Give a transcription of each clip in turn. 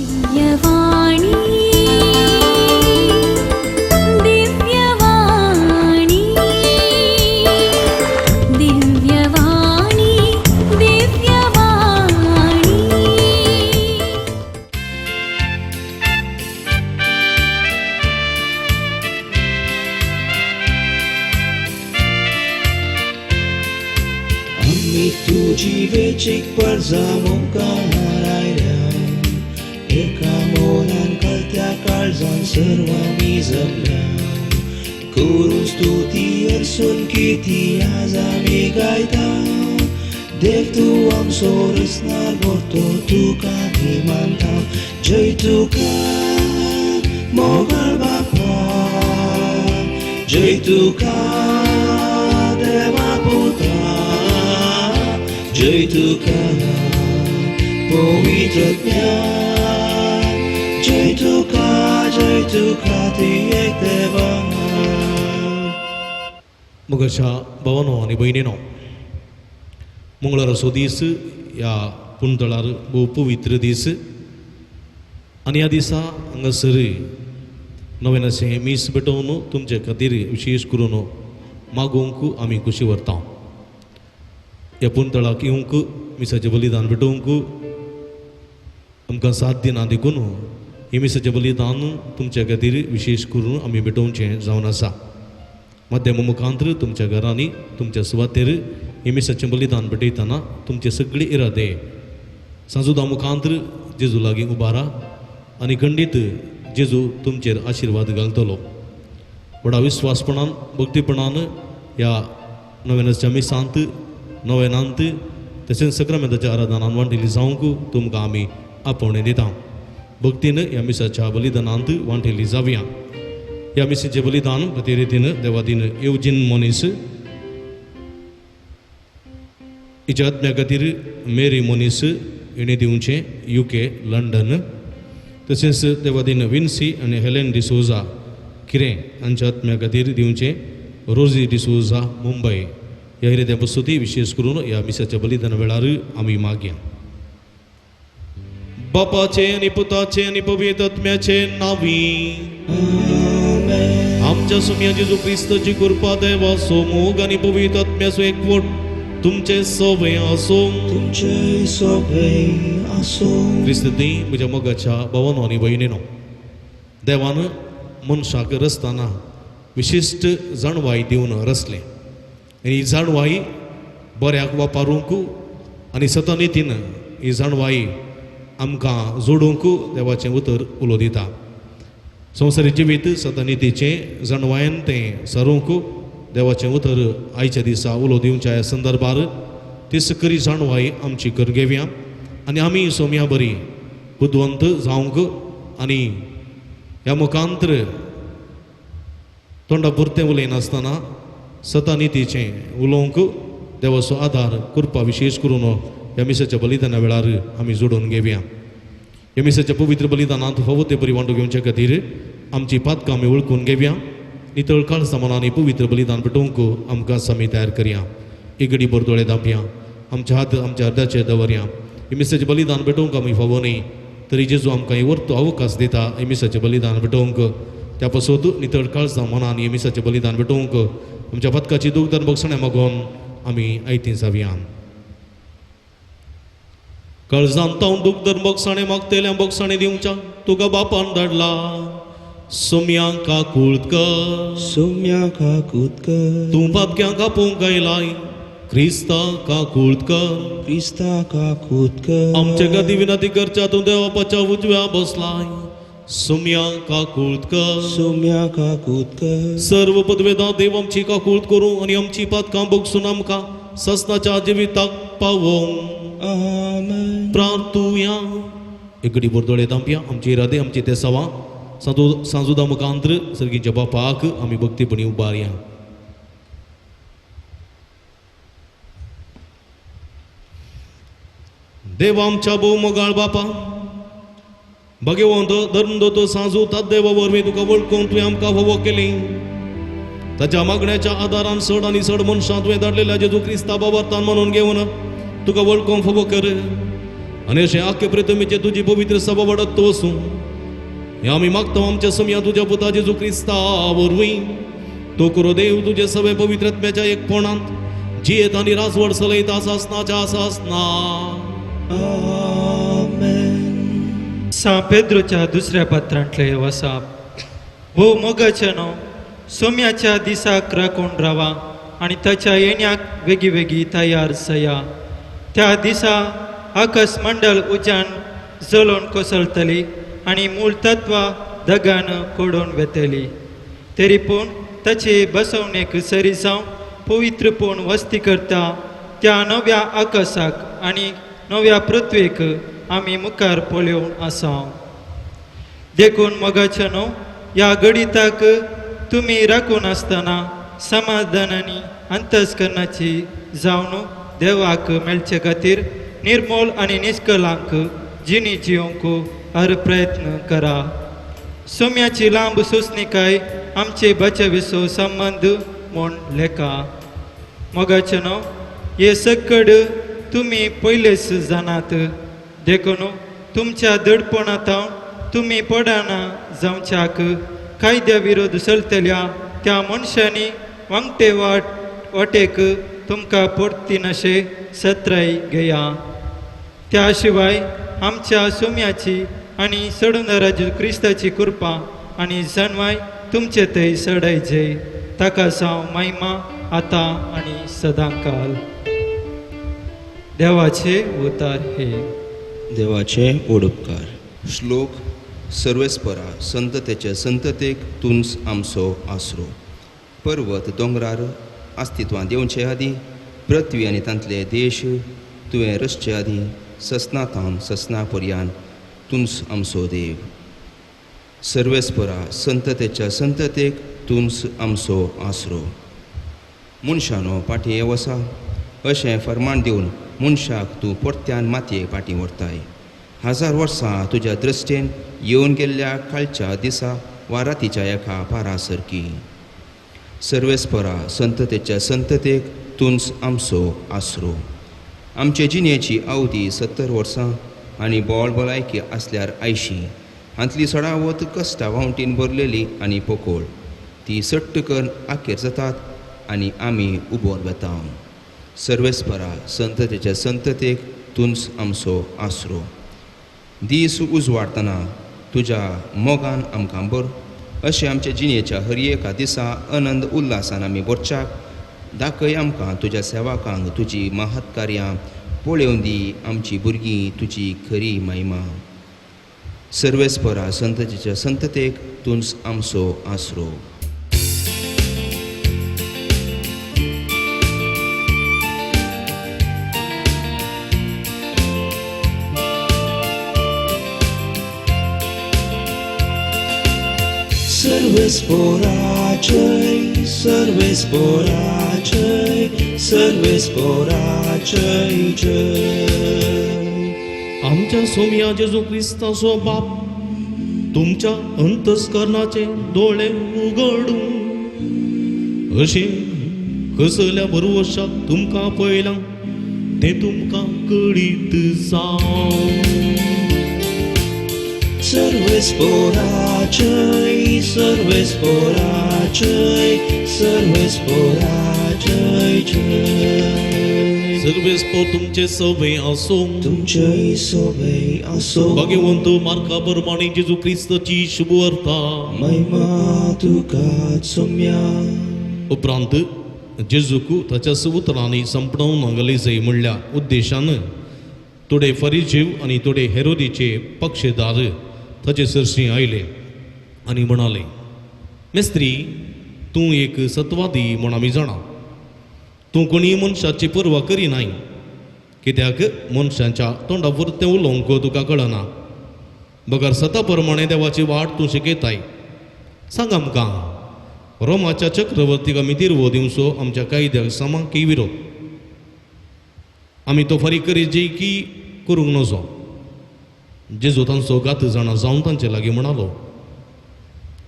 दिव्यवाणी, दिव्यवाणी, दिव्यवाणी, दिव्यवाणी. आम्ही तुजी वेचीक परजा मुखार आयल्या, एका मोनान कळत्या काळजान सर्व आमी जपल्या. करून स्तुती अरसून किती आज आमी गायता. देव तूं आमचो रचणार मोठो, तुका आमी मानता. जय तुका मोगाळ बापा, जय तुका देवा पुता, जय तुका पवित्र ज्ञान, जय तुका, जय तुका ती एक देवा. मोगाच्या भावानो आनी भयणीनो, मंगळाराचो दीस ह्या पुंतळार भोव पवित्र दीस आनी ह्या दिसा हांगासर नव्यान मीस भेटोवन तुमचे खातीर विशेश करून मागोवंक आमी खुशी व्हरता. ह्या पुंतळाक येवंक मिसाचें बलिदान भेटोवंक आमकां साथ दिना, देखून हें मिसाचें बलिदान तुमच्या खातीर विशेश करून आमी भेटोवचें जावन आसा. माध्यमा मुखांतर तुमच्या घरांनी तुमच्या सुवातेर हें मिसाचें बलिदान भेटयतना तुमचे सगळे इरादे सांजुदा मुखांतर जेजू लागीं उबारा आनी खंडीत जेजू तुमचेर आशिर्वाद घालतलो. व्हडा विस्वासपणान भक्तीपणान ह्या नव्यानाच्या मिसांत नव्यानांत तशेंच सक्रामेंताच्या आराधनान वांटेली जावंक तुमकां आमी आपोवणें दिता. भक्तीन ह्या मिसाच्या बलिदानांत वांटेली जावया. ह्या मिसाचें बलिदान प्रतिरितीन देवादीन येवजीन मनीस हिच्या आत्म्या खातीर मेरी मनीस हिणें दिवचें युके लंडन. तशेंच देवादीन विन्सी आनी हेलेन डिसोजा किरें हांच्या आत्म्या खातीर दिवचें रोजी डिसोजा मुंबय. ह्या इराद्या प्रस्तुती विशेश करून ह्या मिसाच्या बलिदाना वेळार आमी मागया. बापाचे आनी पुताचे आनी पवित्र आत्म्याचे नांवी. आमच्या सुम्या जेजू क्रिस्ताची कृपा, देवाचो मोग आनी पवित्र आत्म्याचो एकवट तुमचे सवे आसूं. तुमचे सोबे आसूं. क्रिस्ती म्हज्या मोगाच्या भावानो आनी भयणीनो, देवान मनशाक रचतना विशिश्ट जाणवाय दिवन रचलें आनी ही जाणवाय बऱ्याक वापरूंक आनी सतनितीन ही जाणवाय आमकां जोडूंक देवाचें उतर उलो दिता. संवसारी जिवीत सतनितीचें जाणवायेन तें सरूंक देवाचें उतर आयच्या दिसा उलो दिवच्या ह्या संदर्भार ती सकरी जाणवाय आमची कर घेवया आनी आमी सोम्या बरी बुदवंत जावंक आनी ह्या मुखांतर तोंडा पुरतें उलयनासतना सतानितीचें उलोवंक देवाचो आदार कृपा विशेश करून ह्या मिसाच्या बलिदाना वेळार आमी जोडून घेवया. ह्या मिसाच्या पवित्र बलिदानांत फावो ते बरी वांटो घेवचे खातीर आमची पातकां आमी वळखून घेवया. नितळ काळजां मनांनी पवित्र बलिदान पेटोवंक आमकां आमी तयार करया. एक घडी भर दोळे धांपया, आमचे हात आमच्या अर्द्याचेर दवरया. हे मिसाचें बलिदान पेटोवंक आमी फावो न्ही तरी जेजू आमकां हे वर्तो अवकाश दिता हे मिसाचें बलिदान पेटोवंक. त्या पासत नितळ काळजां मनान हे मिसाचें बलिदान पेटोवंक आमच्या पातकाची दुखदान बक्षण्या मागोवन आमी आयतीं जावया. काळजांत तावन दुखदर बक्षाणे मागतेल्या बक्षाणे दिवच्या तुका बापान धाडला. सोम्या काकूळत कर, सोम्या काकूत कर, तूं पातक्यांक कापूंक आयलाय क्रिस्ता काकूळत कर, क्रिस्ता काकूत कर, आमचे गती विनंती करच्या तूं देवापाच्या उजव्या बसलाय. सोम्या काकूळत कर, सोम्या काकूत कर, सर्व पदवेदा देव आमची काकूळत करूं आनी आमची पातकां बगसून आमकां ससनाच्या जिविताक पावोवं. आमेन. प्रार्थुया. एक घडी भर दोळे धांपया. आमचे इरादे आमचे ते सवा सांजुदा मुखांतर सर्गीच्या बापाक आमी भक्तीपणी उबारया. देव आमच्या भोव मोगाळ बापा, भगवंत धर्म दोतो सांजू तात देवा वरवीं तुका वळखून तुवें आमकां फावो केली. ताच्या मागण्याच्या आदारान चड आनी चड मनशां तुवें धाडलेल्या जेजू क्रिस्ता बाबा म्हणून घेवन तुका वळखूंक फावो कर. आनी अशें आख्खे प्रितमीचे तुजी पवित्र सभा वाडत वसूं हें आमी मागता आमच्या समया तुज्या पुता जेजू क्रिस्ता वरवीं. तो करो देव तुजे सगळे पवित्र आत्म्याच्या एकपणांत जियेत आनी राजवड चलयत आसा आसना. आमेन. सां पेद्रोच्या दुसऱ्या पत्रांतले वसाप. भोव मोगाच्यानो, सोम्याच्या दिसाक राखून रावा आनी ताच्या येण्याक वेगी वेगी तयार जाया. त्या दिसा आकाश मंडळ उज्यान जलोवन कोसळतली आनी मूळ तत्वां दगान कोडोवन वेतली. तरी पूण ताचे बसवणेक सरी जावं पवित्रपण वस्ती करता त्या नव्या आकाशाक आनी नव्या पृथ्वेक आमी मुखार पळोवन आसा. देखून मोगाच्यानो, ह्या गणिताक तुमी राखून आसतना समाधानानी अंतस्करणाची जावन देवाक मेळचे खातीर निर्मोल आनी निष्कलांक जिणी जिवंक हर प्रयत्न करा. सोम्याची लांब सोंसणीकाय आमचे बचावेचो संबंद म्हूण लेखा. मोगाच्यानो, हे सकड तुमी पयलेच जाणात, देखून तुमच्या दडपणांत तुमी पडना जावच्याक कायद्या विरोध चलतल्या त्या मनशांनी वांगटे वाट वाटेक तुमकां परतीनशे सत्राय घेया. त्या शिवाय आमच्या सोम्याची आनी सडुंदरा क्रिस्ताची कृपा आनी जनवाय तुमचे थंय सडायचे. ताका जावं महिमा आतां आनी सदांकाल. देवाचे उतार हे. देवाचे ओडपकार. श्लोक सर्वेस्परा संततेचे संततेक तुंच आमचो आसरो. पर्वत दोंगरार अस्तित्वांत येवचे आदीं, पृथ्वी आनी तांतले देश तुवें रचचे आदीं, ससना थावन ससना पर्यान तुंच आमचो देव. सर्वेस्परा संततेच्या संततेक तुंच आमचो आसरो. मनशानो पाटी वसा अशें फर्मान दिवन मनशाक तूं परत्यान मातये पाटी व्हरताय. 1000 वर्सां तुज्या दृश्टेन येवन गेल्ल्या कालच्या दिसा वा रातीच्या एका पारा सारकी. सर्वेस्परा संततेच्या संततेक तुंच आमचो आसरो. आमचे जिणेची अवधी 70 वर्सां आनी बोळ भलायकी आसल्यार 80. हांतली सडावत कश्टां वावटीन भरलेली आनी पोकोळ ती सट्ट करून आखेर जातात आनी आमी उबोन वता. सर्वेस्परा संततेच्या संततेक तुंच आमचो आसरो. दीस उजवाडतना तुज्या मोगान आमकां भर अशें आमच्या जिणेच्या हर एका दिसा आनंद उल्हासान आमी भरच्याक दाखय आमकां तुज्या सेवकांक तुजी महत्कार्यां पळोवन दी आमची भुरगीं तुजी खरी महिमा. सर्वेस्परा संततेच्या संततेक तुंच आमचो आसरो. सर्वेस्परा जय, सर्वेस्परा जय, सर्वेस्परा जय जय. आमच्या सोम्या जेजू क्रिस्ताचो बाप तुमच्या अंतस्करणाचे दोळे उगडूं अशें कसल्या बरवशाक तुमकां पळयलां तें तुमकां कळीत जावं. सर्वेस्परा जय, सर्वेस्परा जय, सर्वेस्परा जय जय. सर्वेस्पोर तुमचे सवे आसूं, तुमचे सोबे आसो. भाग्यवंत मार्का प्रमाणे जेजू क्रिस्ताची शुभवार्ता. महिमा तुका सोम्या. उपरांत जेजूक ताच्या उतरांनी संपणावन हांगले जाय म्हणल्या उद्देशान थोडे फरिजीव आनी थोडे हेरोदीचे पक्षदार ताचे सरशी आयले आनी म्हणाले, मेस्त्री, तूं एक सत्वादी म्हूण आमी जाणा. तूं कोणीय मनशाची पर्वा करिनाय, कित्याक मनशांच्या तोंडा पुरतें उलोवंक तुका कळना, बगर सता प्रमाणे देवाची वाट तूं शिकयताय. सांग आमकां, रोमाच्या चक्रवर्तीक आमी तिरवो दिवचो आमच्या कायद्याक समा की विरोध? आमी तो फारीक करीत की करूंक नजो? जेजू तांचो गात जाणा जावन तांचे लागीं म्हणालो,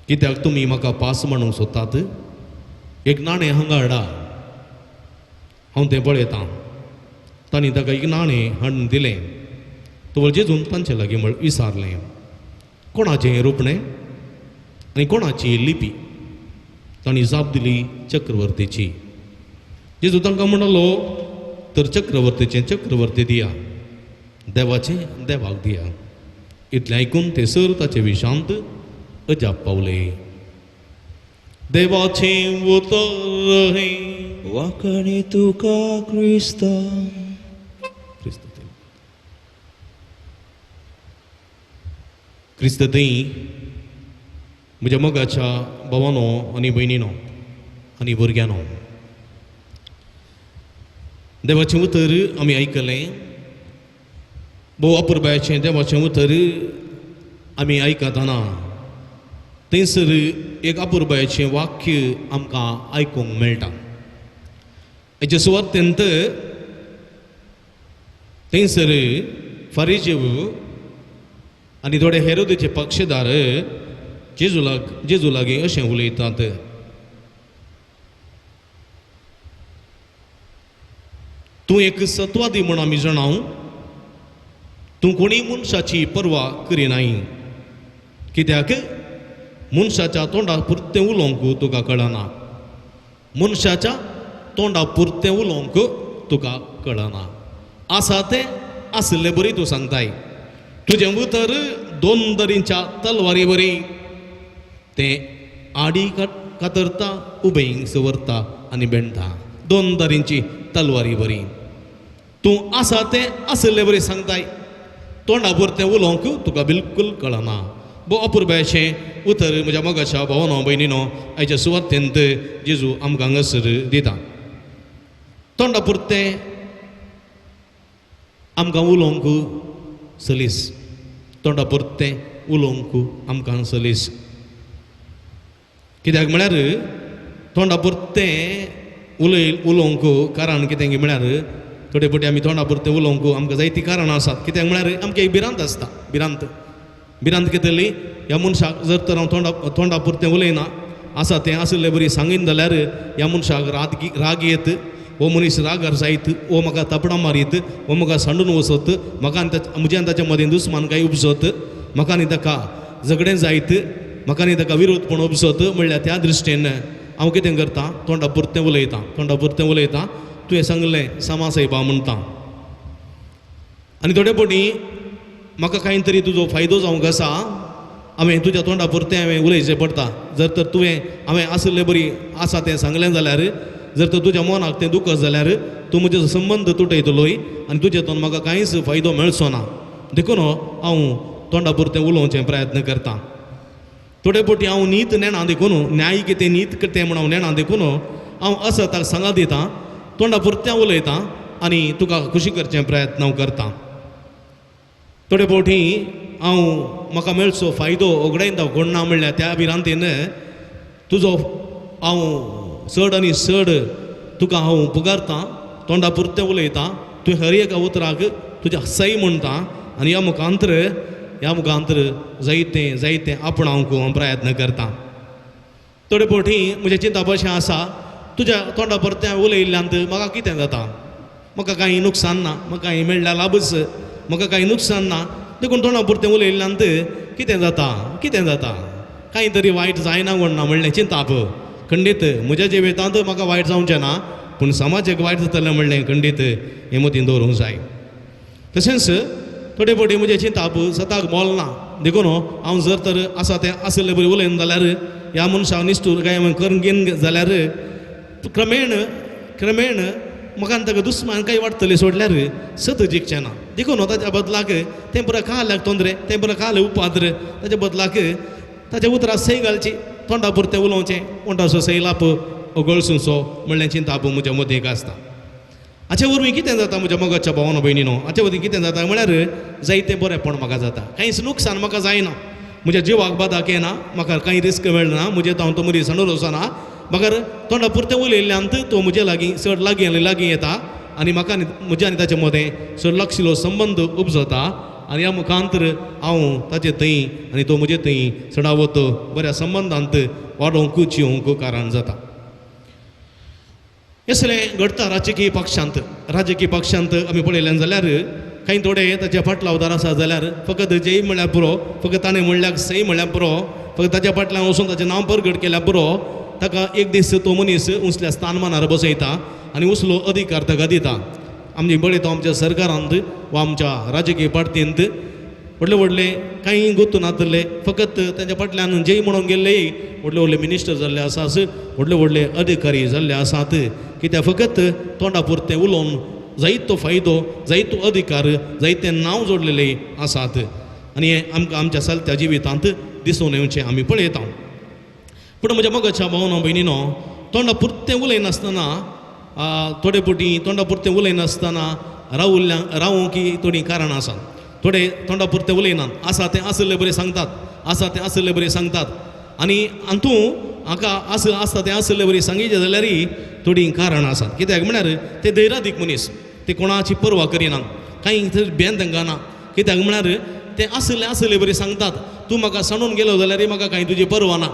कित्याक तुमी म्हाका पास म्हणूंक सोदतात? एक नाणें हांगा हाडा, हांव तें पळयतां. तांणी ताका एक नाणें हाडून दिलें. तवळ जेजून तांचे लागीं म्हळ विचारलें, कोणाचें रोपणें आनी कोणाची लिपी? तांणी जाप दिली, चक्रवर्तीची. जेजू तांकां म्हणलो, तर चक्रवर्तीचें चक्रवर्ती दिया, देवाचें देवाक दिया. इतलें आयकून ते सर ताचे विशांत अजाप पावले. देवाचें उतर हें. वाकणी तुका क्रिस्ता. क्रिस्त थंय म्हज्या मोगाच्या भावानो आनी भयणीनो आनी भुरग्यांनो, देवाचें उतर आमी आयकलें. भोव अपुरबायेचें देवाचें उतर आमी आयकतना थंयसर एक अपुरबायेचें वाक्य आमकां आयकूंक मेळटा. हेचे सुवातेंत थंयसर फारीजेव आनी थोडे हेरोदीचे पक्षदार जेजू लागीं अशें उलयतात, तूं एक सत्वादी म्हूण आमी जाणाव, तूं कोणी मनशाची पर्वा करिनाय, कित्याक मनशाच्या तोंडा पुरतें उलोवंक तुका कळना, मनशाच्या तोंडा पुरतें उलोवंक तुका कळना, आसा तें आशिल्ले बरी तूं सांगताय, तुजें उतर दोन दरींच्या तलवारी बरी तें आडी कातरता, उबेंक सवरता आनी बेणटा, दोन दरींची तलवारी बरी तूं आसा तें आशिल्ले बरी सांगताय, तोंडा पुरतें उलोवंक तुका बिलकूल कळना. भोव अपुरबायेचें उतर म्हज्या मोगाच्या भावानो भयणीनो आयच्या सुवातेंत जेजू आमकां हांगासर दिता. तोंडा पुरतें आमकां उलोवंक सलीस, तोंडा पुरतें उलोवंक आमकां सलीस, कित्याक म्हळ्यार तोंडा पुरतें उलोवंक कारण कितें म्हळ्यार थोडे फावटी आमी तोंडा पुरतें उलोवंक आमकां जायतीं कारणां आसात. कित्याक म्हळ्यार आमकां एक भिरांत आसता, भिरांत भिरांत कितें ह्या मनशाक जर तर हांव तोंडा पुरतें उलयना, आसा तें आशिल्ले बरी सांगीन जाल्यार ह्या मनशाक राग येत, हो मनीस रागार जायत, हो म्हाका थापडां मारीत, हो म्हाका सांडून वचत, म्हाका आनी म्हज्या आनी ताच्या मदीं दुस्मान काय उपजत, म्हाका आनी ताका झगडें जायत, म्हाका आनी ताका विरोधपण उपजत, म्हणल्यार त्या दृश्टीन हांव कितें करता, तोंडा पुरतें उलयतां, तोंडा पुरतें उलयतां, तुवें सांगलें सामा सायबा म्हणटा. आनी थोडे फावटी म्हाका कांय तरी तुजो फायदो जावंक आसा, हांवें तुज्या तोंडा पुरतें हांवें उलयचें पडटा. जर तर तुवें हांवें आशिल्ले बरी आसा तें सांगलें जाल्यार, जर तर तुज्या मनाक तें दुखत जाल्यार तूं म्हजो संबंद तुटयतलोय आनी तुजे तोंड म्हाका कांयच फायदो मेळचो ना. देखून हांव तोंडा पुरतें उलोवचें प्रयत्न करता. थोडे फावटी हांव नीत नेणा देखून, न्याय कितें नीत कितें म्हूण हांव नेणा देखून हांव असताक सांगा दितां, तोंडा पुरतें उलयतां आनी तुका खुशी करचें प्रयत्न हांव करता. थोडे फावटी हांव म्हाका मेळचो फायदो ओगडायता कोण ना म्हणल्यार त्या भिरांतेन तुजो हांव चड आनी चड तुका हांव पुगारतां, तोंडा पुरतें उलयतां, तुवें हर एका उतराक तुज्या सय म्हणटा आनी ह्या मुखांतर जायतें जायतें आपणावंक हांव प्रयत्न करता. थोडे फावटी म्हजें चिंतप अशें आसा, तुज्या तोंडा पुरतें उलयिल्ल्यान म्हाका कितें जाता, म्हाका कांय नुकसान ना, म्हाका कांय मेळ्ळ्यार लाभच, म्हाका कांय नुकसान ना, देखून तोंडा पुरतें उलयिल्ल्यान कितें जाता, कितें जाता, कांय तरी वायट जायना कोण ना म्हणलें चिंताप. खंडीत म्हज्या जिवितांत म्हाका वायट जावचें ना, पूण समाजाक वायट जातलें म्हणलें खंडीत हें मतीन दवरूंक जाय. तशेंच थोडे फावटी म्हजें चिंताप सताक मोल ना, देखून हांव जर तर आसा तें आशिल्ले बरी उलयन जाल्यार ह्या मनशाक निश्ठूर काय हांवें करून घेन जाल्यार क्रमेण क्रमेण म्हाका आनी ताका दुस्मान काय वाडटलें सोडल्यार सत जिखचें ना. देखून ताच्या बदलाक तें पुरो खाल्याक तोंदरे, तें पुरो खालें उपाद्र, ताच्या बदलाक ताच्या उतरां सय घालची, तोंडा पुरतें उलोवचें, ओंठाचो सय लाप गळसुचो म्हणलें चिंताप म्हज्या मदीं आसता. हाचे वरवीं कितें जाता म्हज्या मोगाच्या भावानो भयणीनो, हाचे वरवीं कितें जाता म्हळ्यार जायतें बरेंपण म्हाका जाता, कांयच नुकसान म्हाका जायना, म्हज्या जिवाक बादाक येना, म्हाका कांय रिस्क मेळना, म्हजें हांव तो मदीं सांडून वचना, मगर तोंडा पुरतें उलयिल्ल्यान तो म्हजे लागीं चड लागीं आनी लागीं येता आनी म्हाका आनी म्हज्या आनी ताचे मदें चड लागशिल्लो संबंद उपजता आनी ह्या मुखांतर हांव ताचे थंय आनी तो म्हजे थंय चडावत बऱ्या संबंदांत वाडोवंक जिवंक कारण जाता. असलें घडटा राजकीय पक्षांत. राजकीय पक्षांत आमी पळयलें जाल्यार कांय थोडे ताच्या फाटलावदार आसा जाल्यार फकत जय म्हळ्यार पुरो, फकत ताणें म्हणल्यार सही म्हळ्यार पुरो, फकत ताच्या फाटल्यान वचून ताचें नांव परगट केल्यार पुरो, ताका एक दीस तो मनीस उंचल्या स्थानमानार बसयता आनी उसलो अधिकार ताका दिता. आमची पळयता आमच्या सरकारांत वा आमच्या राजकीय पार्टींत व्हडले व्हडले कांय गोतू नातले, फकत तांच्या फाटल्यान जय म्हणून गेल्ले व्हडले व्हडले मिनिस्टर जाल्ले आसात, व्हडले व्हडले अधिकारी जाल्ले आसात. कित्याक फकत तोंडा पुरतें उलोवन जायतो फायदो, जायतो अधिकार, जायतें नांव जोडलेले आसात आनी हें आमकां आमच्या चलत्या जिवितांत दिसून येवचें आमी पळयता. पूण म्हज्या मोगाच्या भावनो भयणीनो, तोंडा पुरतें उलयनासतना थोडे फावटी तोंडा पुरतें उलयनासतना रावुल्ल्या रावूंक ही थोडीं कारणां आसात. थोडे तोंडा पुरतें उलयनात, आसा तें आसले बरें सांगतात, आसा तें आसले बरें सांगतात आनी हातूं हाका आस आसता तें आसले बरें सांगिचें जाल्यार थोडीं कारणां आसात. कित्याक म्हळ्यार ते धैर्यादीक मनीस, ते कोणाची पर्वा करिनात, कांय थंय बेन तांकां ना. कित्याक म्हळ्यार ते आसले आसले बरें सांगतात, तूं म्हाका सांडून गेलो जाल्यार म्हाका कांय तुजी पर्वा ना,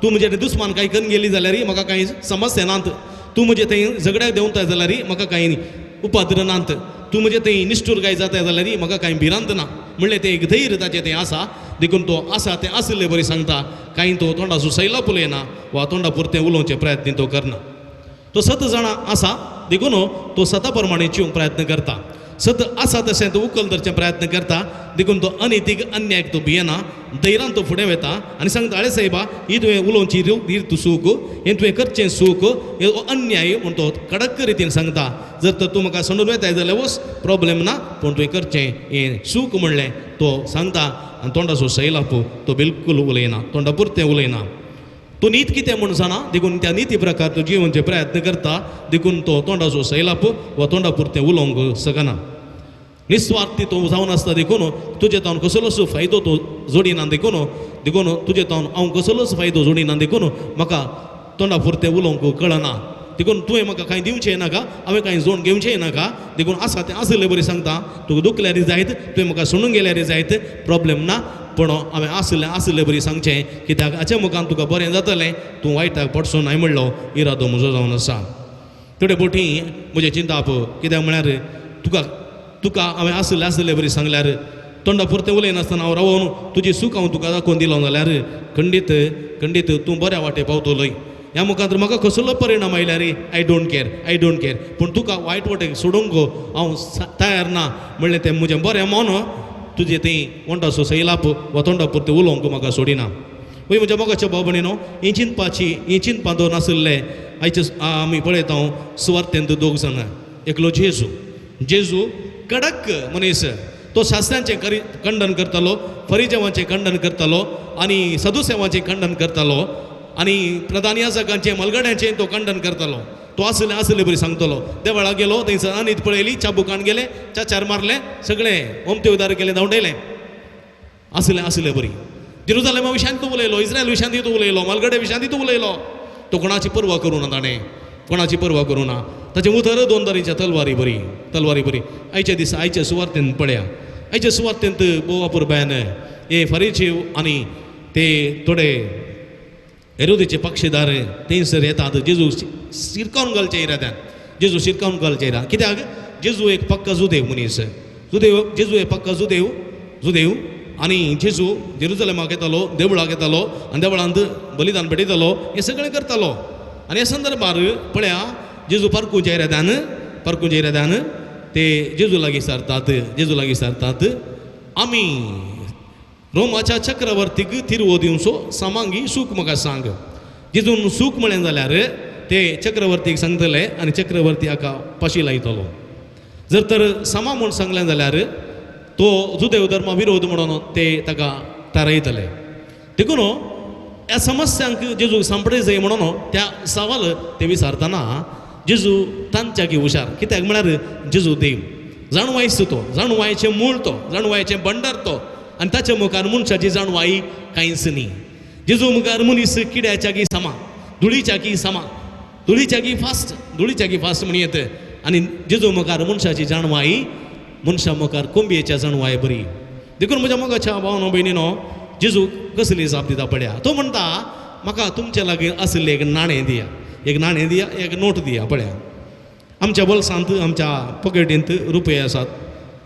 तूं म्हजे दुस्मान कांय करून गेली जाल्यार म्हाका कांय समस्या नात, तूं म्हजे थंय झगड्याक देंवता जाल्यार म्हाका कांय उपाद्र नात, तूं म्हजे थंय निश्ठूर काय जाता जाल्यार म्हाका कांय भिरांत ना, म्हणलें तें एक धैर्य ताचें तें आसा. देखून तो आसा तें आशिल्ले बरें सांगता, कांय तो तोंडाचो सैला उलयना वा तोंडा पुरतें उलोवचे प्रयत्न तो करना. तो सत जाणां आसा देखून तो सता प्रमाणे जिवंक प्रयत्न करता, सत आसा तशें तो उखल धरचे प्रयत्न करता. देखून तो अनितीक अन्यायक तो भियेना, धैर्यान तो फुडें वता आनी सांगता, आळे साहेबा, ही तुवें उलोवची रीत चूक, हें तुवें करचें चूक, हे अन्याय म्हूण तो कडक रितीन सांगता. जर तर तूं म्हाका सांडून वताय जाल्यार वच, प्रोब्लेम ना, पूण तुवें करचें हें चूक म्हणलें तो सांगता. आनी तोंडाचो सैलाप तो बिलकूल उलयना, तोंडा पुरतें उलयना. तो नीत कितें म्हूण जाणा, देखून त्या निती प्रकार तो जिवनचे प्रयत्न करता. देखून तो तोंडाचो सैलाप वा तोंडा पुरतें उलोवंक शकना. निस्वार्थी तो जावन आसता, देखून तुजे तावन कसलोच फायदो तो जोडिना, देखून देखून तुजे तावन हांव कसलोच फायदो जोडिना, देखून म्हाका तोंडा पुरतें उलोवंक कळना, देखून तुवें म्हाका कांय दिवचें नाका, हांवें कांय जोड घेवचें नाका, देखून आसा तें आसलें बरें सांगता. तुका दुखल्यार जायत, तुवें म्हाका सोडून गेल्यार जायत, प्रोब्लेम ना, पूण हांवें आसलें आसलें बरें सांगचें, कित्याक हाच्या मुखार तुका बरें जातलें, तूं वायटाक पडसो नाय म्हणलो इरादो म्हजो जावन आसा. थोडे फावटी म्हजें चिंताप कित्याक म्हळ्यार तुका तुका हांवें आसलें आसलें बरें सांगल्यार तोंडा पुरतें उलयनासतना हांव रावोन तुजी सूख हांव तुका दाखोवन दिलो जाल्यार खंडीत खंडीत तूं बऱ्या वाटे पावतलोय. ह्या मुखार म्हाका कसलो परिणाम आयल्यार I don't care, I don't care, पूण तुका वायट वाटेक सोडूंक हांव तयार ना म्हणलें तें म्हजें बरें मन तुजें थंय वंटाचो सैलाप वा तोंडा पुरतें उलोवंक म्हाका सोडिना. वय म्हज्या मोगाच्या भाव भयणीनो, ही चिंतपाची ही चिंतपां दवर नाशिल्ले आयचे आमी पळयता सुवार्थेंत दोग जाणां, एकलो जेजू, जेजू कडक मनीस, तो शास्त्रांचें खंडन करतालो, फरिजेवांचें खंडन करतालो आनी सदुसेवांचें खंडन करतालो आनी प्रधान याजकांचें मलगड्यांचें तो खंडन करतालो. तो आसले आसले बरी सांगतलो. देवळा गेलो, थंयसर आनीत पळयली, चाबुकान गेले, चाचार मारले, सगळें ओमते उदार केलें, धांवडयलें. आसले आसले बरी जेरुजालेमा विशयांत तो उलयलो, इस्रायल विशयांत तो उलयलो, मालगडे विशयांत तो उलयलो. तो कोणाची पर्वा करूं ना, ताणें कोणाची पर्वा करूं ना. ताचें उतर दोन तरेच्या तलवारी बरी, तलवारी बरी. आयच्या दिसा आयच्या सुवार्तेंत पळया, आयच्या सुवार्तेंत भोव अपुरबायन हे फरीचे आनी ते थोडे हेरोदीचे पक्षीदार थंयसर येतात. जेजू शिरकावन घालचे इराद्यान, जेजू शिरकावन घालचे इराद्यान. कित्याक जेजू एक पक्का जुदेव मनीस, जुदेव, जेजू एक पक्का जुदेव, जुदेव. आनी जेजू जेरुजलेमाक येतालो, देवळाक येतालो आनी देवळांत बलिदान भेटयतालो, हें सगळें करतालो. आनी ह्या संदर्भार पळया जेजू पारकूच्या इराद्यान, पारकूच्या इराद्यान ते जेजू लागीं सारतात, जेजू लागीं सारतात. आमी रोमाच्या चक्रवर्तीक तिरवो दिवचो सामांगी सूख म्हाका सांग. जेजून सूख म्हळें जाल्यार ते चक्रवर्तीक सांगतले आनी चक्रवर्ती हाका पाशी लायतलो. जर तर सामा म्हूण सांगलें जाल्यार तो जुदेव धर्मा विरोध म्हणून ते ताका थारायतले. देखून ह्या समस्यांक जेजूक सांपडे जाय म्हणून त्या सवाल ते विचारतना जेजू तांच्याकी हुशार. कित्याक म्हळ्यार जेजू देव, जाणवायचो तो, जाणवायचें मूळ तो, जाणवायचें भंडार तो. आनी ताच्या मुखार मनशाची जाणवाय कांयच न्ही. जेजू मुखार मनीस किड्याच्या की समा, धुळीच्या की समा, धुळीच्या की फास्ट, धुळीच्या की फास्ट म्हण येत. आनी जेजू मुखार मनशाची जाणवाय मनशा मुखार कोंबयेच्या जाणवाय बरी. देखून म्हज्या मोगाच्या भावनो भयणीनो, जेजू कसली जाप दिता पळया. तो म्हणटा म्हाका तुमच्या लागीं आशिल्लें एक नाणें दिया, एक नाणें दिया, एक नोट दिया. पळया आमच्या बोल्सांत, आमच्या पॉकेटींत रुपये आसात,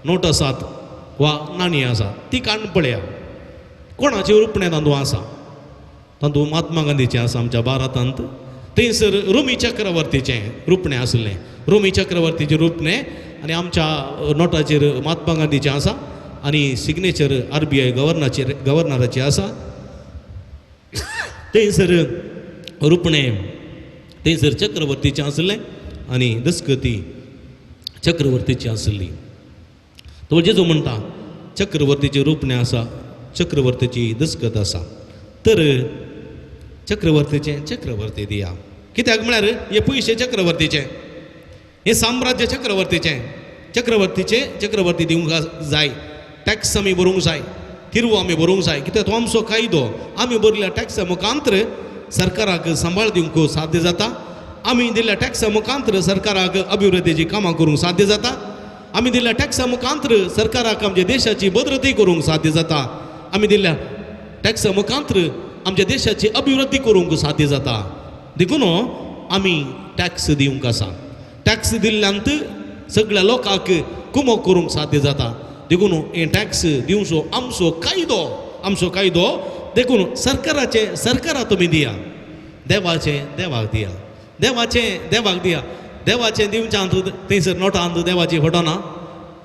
नोट आसात वा नाणी आसात ती काडून पळया कोणाचें रुपणें तातूंत आसा. तातूंत महात्मा गांधीचें आसा आमच्या भारतांत, थंयसर रोमी चक्रवर्तीचें रुपणें आसलें, रोमी चक्रवर्तीचें रुपणें आनी आमच्या नोटाचेर महात्मा गांधीचें आसा आनी सिग्नेचर RBI गव्हर्नराचेर गव्हर्नराचें आसा. थंयसर रुपणें थंयसर चक्रवर्तीचें आसलें आनी दस्कती चक्रवर्तीची आसली. तो जेजू म्हणटा चक्रवर्तीचें रुपणें आसा, चक्रवर्तीची दस्कत आसा, तर चक्रवर्तीचें चक्रवर्ती दिया. कित्याक म्हळ्यार हे पयशे चक्रवर्तीचे, हें साम्राज्य चक्रवर्तीचें, चक्रवर्तीचें चक्रवर्ती दिवंक जाय, टॅक्स आमी भरूंक जाय, तिरवो आमी भरूंक जाय, कित्याक तो आमचो कायदो. आमी भरल्या टॅक्सा मुखांतर सरकाराक सांबाळ दिवंक साध्य जाता, आमी दिल्ल्या टॅक्सा मुखांतर सरकाराक अभिवृद्धीची कामां करूंक साध्य जाता, आमी दिल्ल्या टॅक्सा मुखांतर सरकाराक आमच्या देशाची भद्रती करूंक साध्य जाता, आमी दिल्ल्या टॅक्सा मुखांतर आमच्या देशाची अभिवृद्धी करूंक साध्य जाता. देखून आमी टॅक्स दिवंक आसा. टॅक्स दिल्ल्यांत सगळ्या लोकांक कुमोक करूंक साध्य जाता. देखून हें टॅक्स दिवचो आमचो कायदो, आमचो कायदो. देखून सरकाराचें सरकारा तुमी दिया, देवाचें देवाक दिया, देवाचें देवाक दिया. देवाचें दिवच्यांत थंयसर नोटांत देवाची फोटो ना,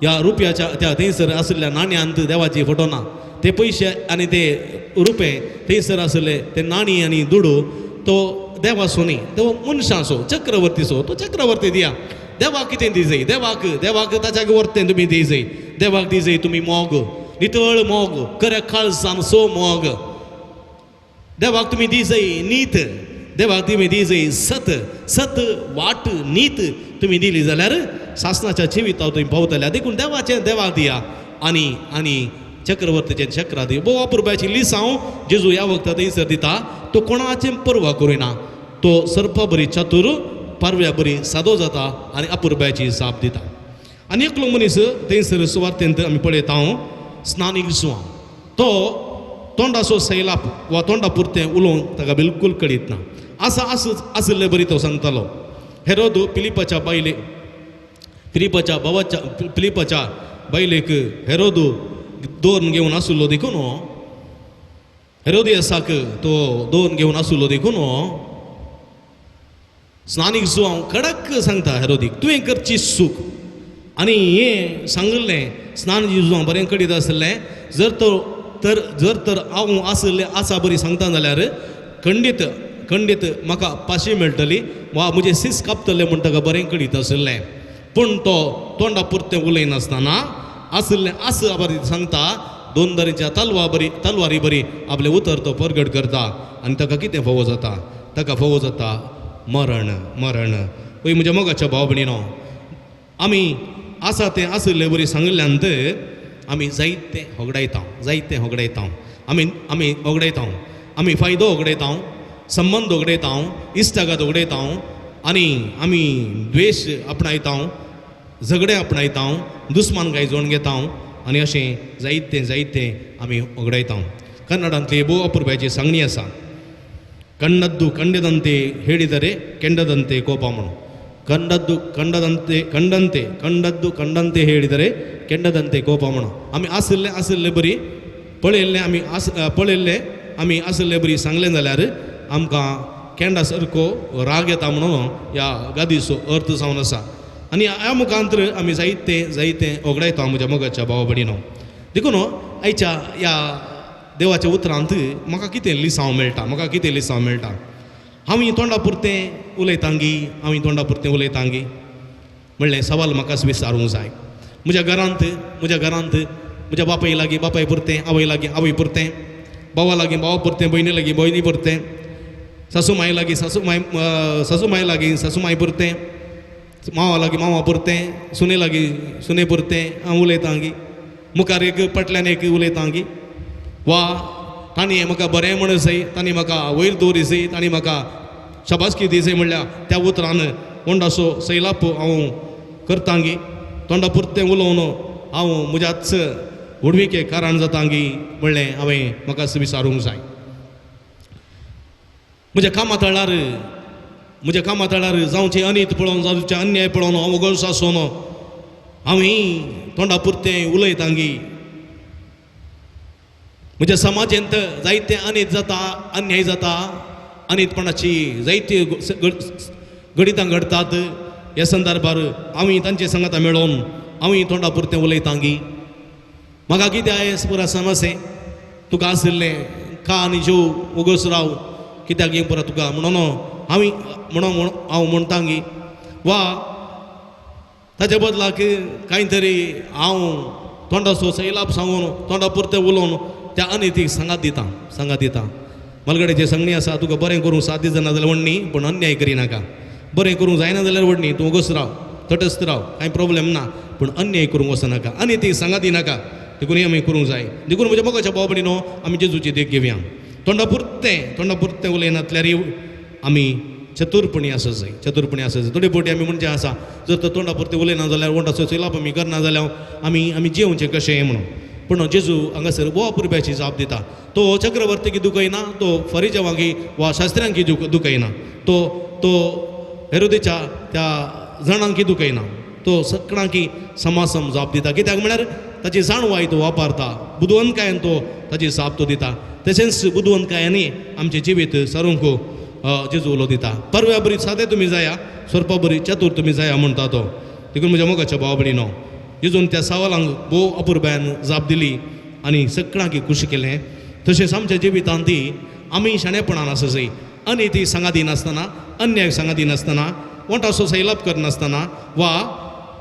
ह्या रुपयाच्या त्या थंयसर आशिल्ल्या नाण्यांत देवाची फोटो ना. ते पयशे आनी ते रुपये थंयसर आशिल्ले ते नाणी आनी दुडू तो देवाचो न्ही, तो मनशाचो, चक्रवर्तीचो. तो चक्रवर्ती दिया. देवाक कितें दिजय, देवाक देवाक ताच्या वरतें तुमी दिजय, देवाक दिजय तुमी मोग, नितळ मोग, खऱ्या काळजान सो मोग. देवाक तुमी दिजय नीत, देवाक तुमी दिजय सत, सत वाट नीत तुमी दिली जाल्यार सासणाच्या जिवितांत तुमी पावतल्या. देखून देवाचें देवाक दिया आनी आनी चक्रवर्तीचें चक्रा दी. भोव अपुरबायची लिसांव जेजू ह्या वखदा थंयसर दिता. तो कोणाचें पर्वा करिना, तो सर्पा बरी चतुर, पारव्या बरी सादो जाता आनी अपुरबायची जाप दिता. आनी एकलो मनीस थंयसर सुवार्तेंत आमी पळयता स्नानीक जुवांव, तो तोंडाचो सैलाप वा तोंडा पुरतें उलोवंक ताका बिलकूल कळीत ना. आसा आशिल्ले बरी तो सांगतालो. हेरोद फिलिपाच्या बायले, फिलिपाच्या भावाच्या, फिलिपाच्या बायलेक हेरोद दोन घेवन आशिल्लो देखून, हेरोदियसाक तो दोन घेवन आशिल्लो देखून स्नानीक जुवांव कडक सांगता हेरोदीक, तुवें करची चूक. आनी हें सांगिल्लें स्नान जुवांव बरें कळीत आशिल्लें. जर तो तर जर तर हांव आशिल्लें आसा बरी सांगता जाल्यार खंडीत खंडीत म्हाका पाशी मेळटली वा म्हजें सीस कापतलें म्हूण ताका बरें कळीत आशिल्लें. पूण तो तोंडा पुरतें उलयनासतना आशिल्लें आसा बरी सांगता. दोन दरेच्या तलवा बरी तलवारी बरी आपलें उतर तो परगट करता आनी ताका कितें फावो जाता, ताका फावो जाता मरण, मरण. पळय म्हज्या मोगाच्या भाव भयणीनो, आमी आसा तें आशिल्ले बरी सांगिल्ल्यान आमी जायतें होगडायता, जायतें होगडायता, आमी आमी होगडायता, आमी फायदो होगडायता, संबंद होगडायता, इश्टागत होगडायता आनी आमी द्वेश आपणायता, झगडें आपणायता, दुस्मान काय जोडून घेता आनी अशें जायतें जायतें आमी होगडायता. कन्नडांतली भोव अपुरबायची सांगणी आसा, कंडद्दू कंडದಂತೆ ಹೇಳಿದರೆ ಕೆಂಡದಂತೆ ಕೋಪ म्हणून. कंडद्दू कंडದಂತೆ कंडंते कंडद्दू कंडंते ಹೇಳಿದರೆ ಕೆಂಡದಂತೆ ಕೋಪ म्हणून. आमी आशिल्लें आशिल्ले बरी पळयल्लें आमी आस पळयल्लें आमी आशिल्ले बरी सांगलें जाल्यार आमकां केंडा सारको राग येता म्हणून ह्या गादीचो अर्थ जावन आसा. आनी ह्या मुखांतर आमी जायतें जायतें ओगडायता म्हज्या मोगाच्या भाव भयणीनो. देखून आयच्या ह्या देवाच्या उतरांत म्हाका कितें लिसांव मेळटा, म्हाका कितें लिसांव मेळटा. हांव तोंडा पुरतें उलयतांगी, हांव तोंडा पुरतें उलयतांगी म्हणलें सवाल म्हाकाच विचारूंक जाय. म्हज्या घरांत, म्हज्या घरांत म्हज्या बापाय लागीं बापाय पुरतें, आवय लागीं आवय पुरतें, भावा लागीं भावा पुरतें, भयणी लागीं भयणी पुरतें, सासू माय लागीं सासू माय, सासू माय लागीं सासू माय पुरतें, मावा लागीं मावा पुरतें, सुने लागीं सुने पुरतें हांव उलयतांगी, मुखार एक फाटल्यान एक उलयतांगी. वा तांणी म्हाका बरें म्हण जाय, तांणी म्हाका वयर दवरी जाय, तांणी म्हाका शाबासकी दी जाय म्हणल्यार त्या उतरान तोंडाचो सैलाप हांव करतांगी, तोंडा पुरतें उलोवन हांव म्हज्याच व्हडविके कारण जातांगी म्हणलें हांवें म्हाका विचारूंक जाय. म्हज्या कामा तळार, म्हज्या कामा तळार जावचें अनीत पळोवन, जावचें अन्याय पळोवन हांव वगोळसो आसून आमी तोंडा पुरतें उलयतांगी म्हज्या समाजेंत जायते अनीत जाता, अन्याय जाता, अनीतपणाची जायती घडितां घडतात. ह्या संदर्भार आमी तांचे सांगाता मेळोवन आमी तोंडा पुरतें उलयतांगी. म्हाका कितें आयस पुरा समस्ये तुका आशिल्लें खा आनी जेव उगोस राव कित्याक हें पुरा तुका म्हणून हांव म्हणून हांव म्हणटांगी. वा ताच्या बदलाक कांय तरी हांव तोंडाचो सैलाप सांगून तोंडा पुरतें उलोवन त्या अनितीक सांगात दिता सांगात दिता. मलगडेचें सांगणी आसा तुका बरें करूंक साथ दिजना जाल्यार व्हडणी पूण अन्याय करिनाका. बरें करूंक जायना जाल्यार व्हडणी तूं उगोस राव तटस्थ राव कांय प्रोब्लेम ना पूण अन्याय करूंक वचनाका अनितीक सांगात दिनाका. देखून हें आमी करूंक जाय. देखून म्हज्या मोगाच्या भाव भयणीनो आमी जेजूची देख घेवया. तोंडा पुरतें तोंडा पुरतें उलयनातल्यार आमी चतुरपणी आसा जाय चतुरपणी आसा जाय. थोडे फावटी आमी म्हणजे आसा जर तर तोंडा पुरतें उलयना जाल्यार वोंटाचो सैलाप आमी करना जाल्यार आमी आमी जेवचें कशें म्हणून. पूण जेजू हांगासर भोव अपुरबायेची जाप दिता. तो चक्रवर्तीक दुखयना, तो फरिजवांकी वा शास्त्र्यांकी दुखयना, तो तो हेरोदेच्या त्या जाणांकी दुखयना, तो सगळ्यांकी समासम जाप दिता. कित्याक म्हळ्यार ताची जाणवाय तो वापरता, बुदवंतकायेन तो ताची जाप तो दिता. तशेंच बुदवंतकायांनी आमचें जिवीत सारूंक जेजू उलो दिता. परव्या बरी सादे तुमी जाया सोरपा बरी चतूर तुमी जाया म्हणटा तो. देखून म्हज्या मोगाच्या भाव भयणीनो जेजून त्या सवालांक भोव अपुरबायेन जाप दिली आनी सगळ्यांक खुशी केलें. तशेंच आमच्या जिवितांत ती आमी शाणेपणान आसा जाय. अनिती सांगा दिनासतना, अन्याय सांगा दिनासतना, वोंटाचो सैलाप करनासतना वा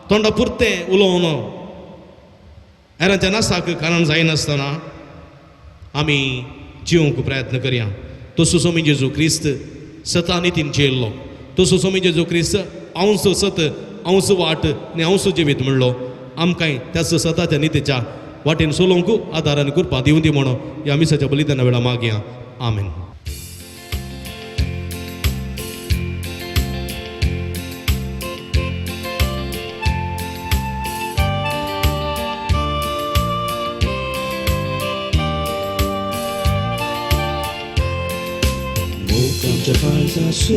तोंडा पुरतें उलोवन हेरांच्या नासाक कारण जायनासतना आमी जिवंक प्रयत्न करया. तसो सोमी जेजू क्रिस्त सता नितीन जियेल्लो, तसो सोमी जेजू क्रिस्त अंश सत अंश वाट आनी अंश जिवीत म्हणलो. आमकांय त्याच सताच्या नितीच्या वाटेन चलोवंक आदार आनी कृपा दिवं दी म्हणून ह्या मिसाच्या बलिदाना वेळा मागया. आमेन. आमच्या काळजासो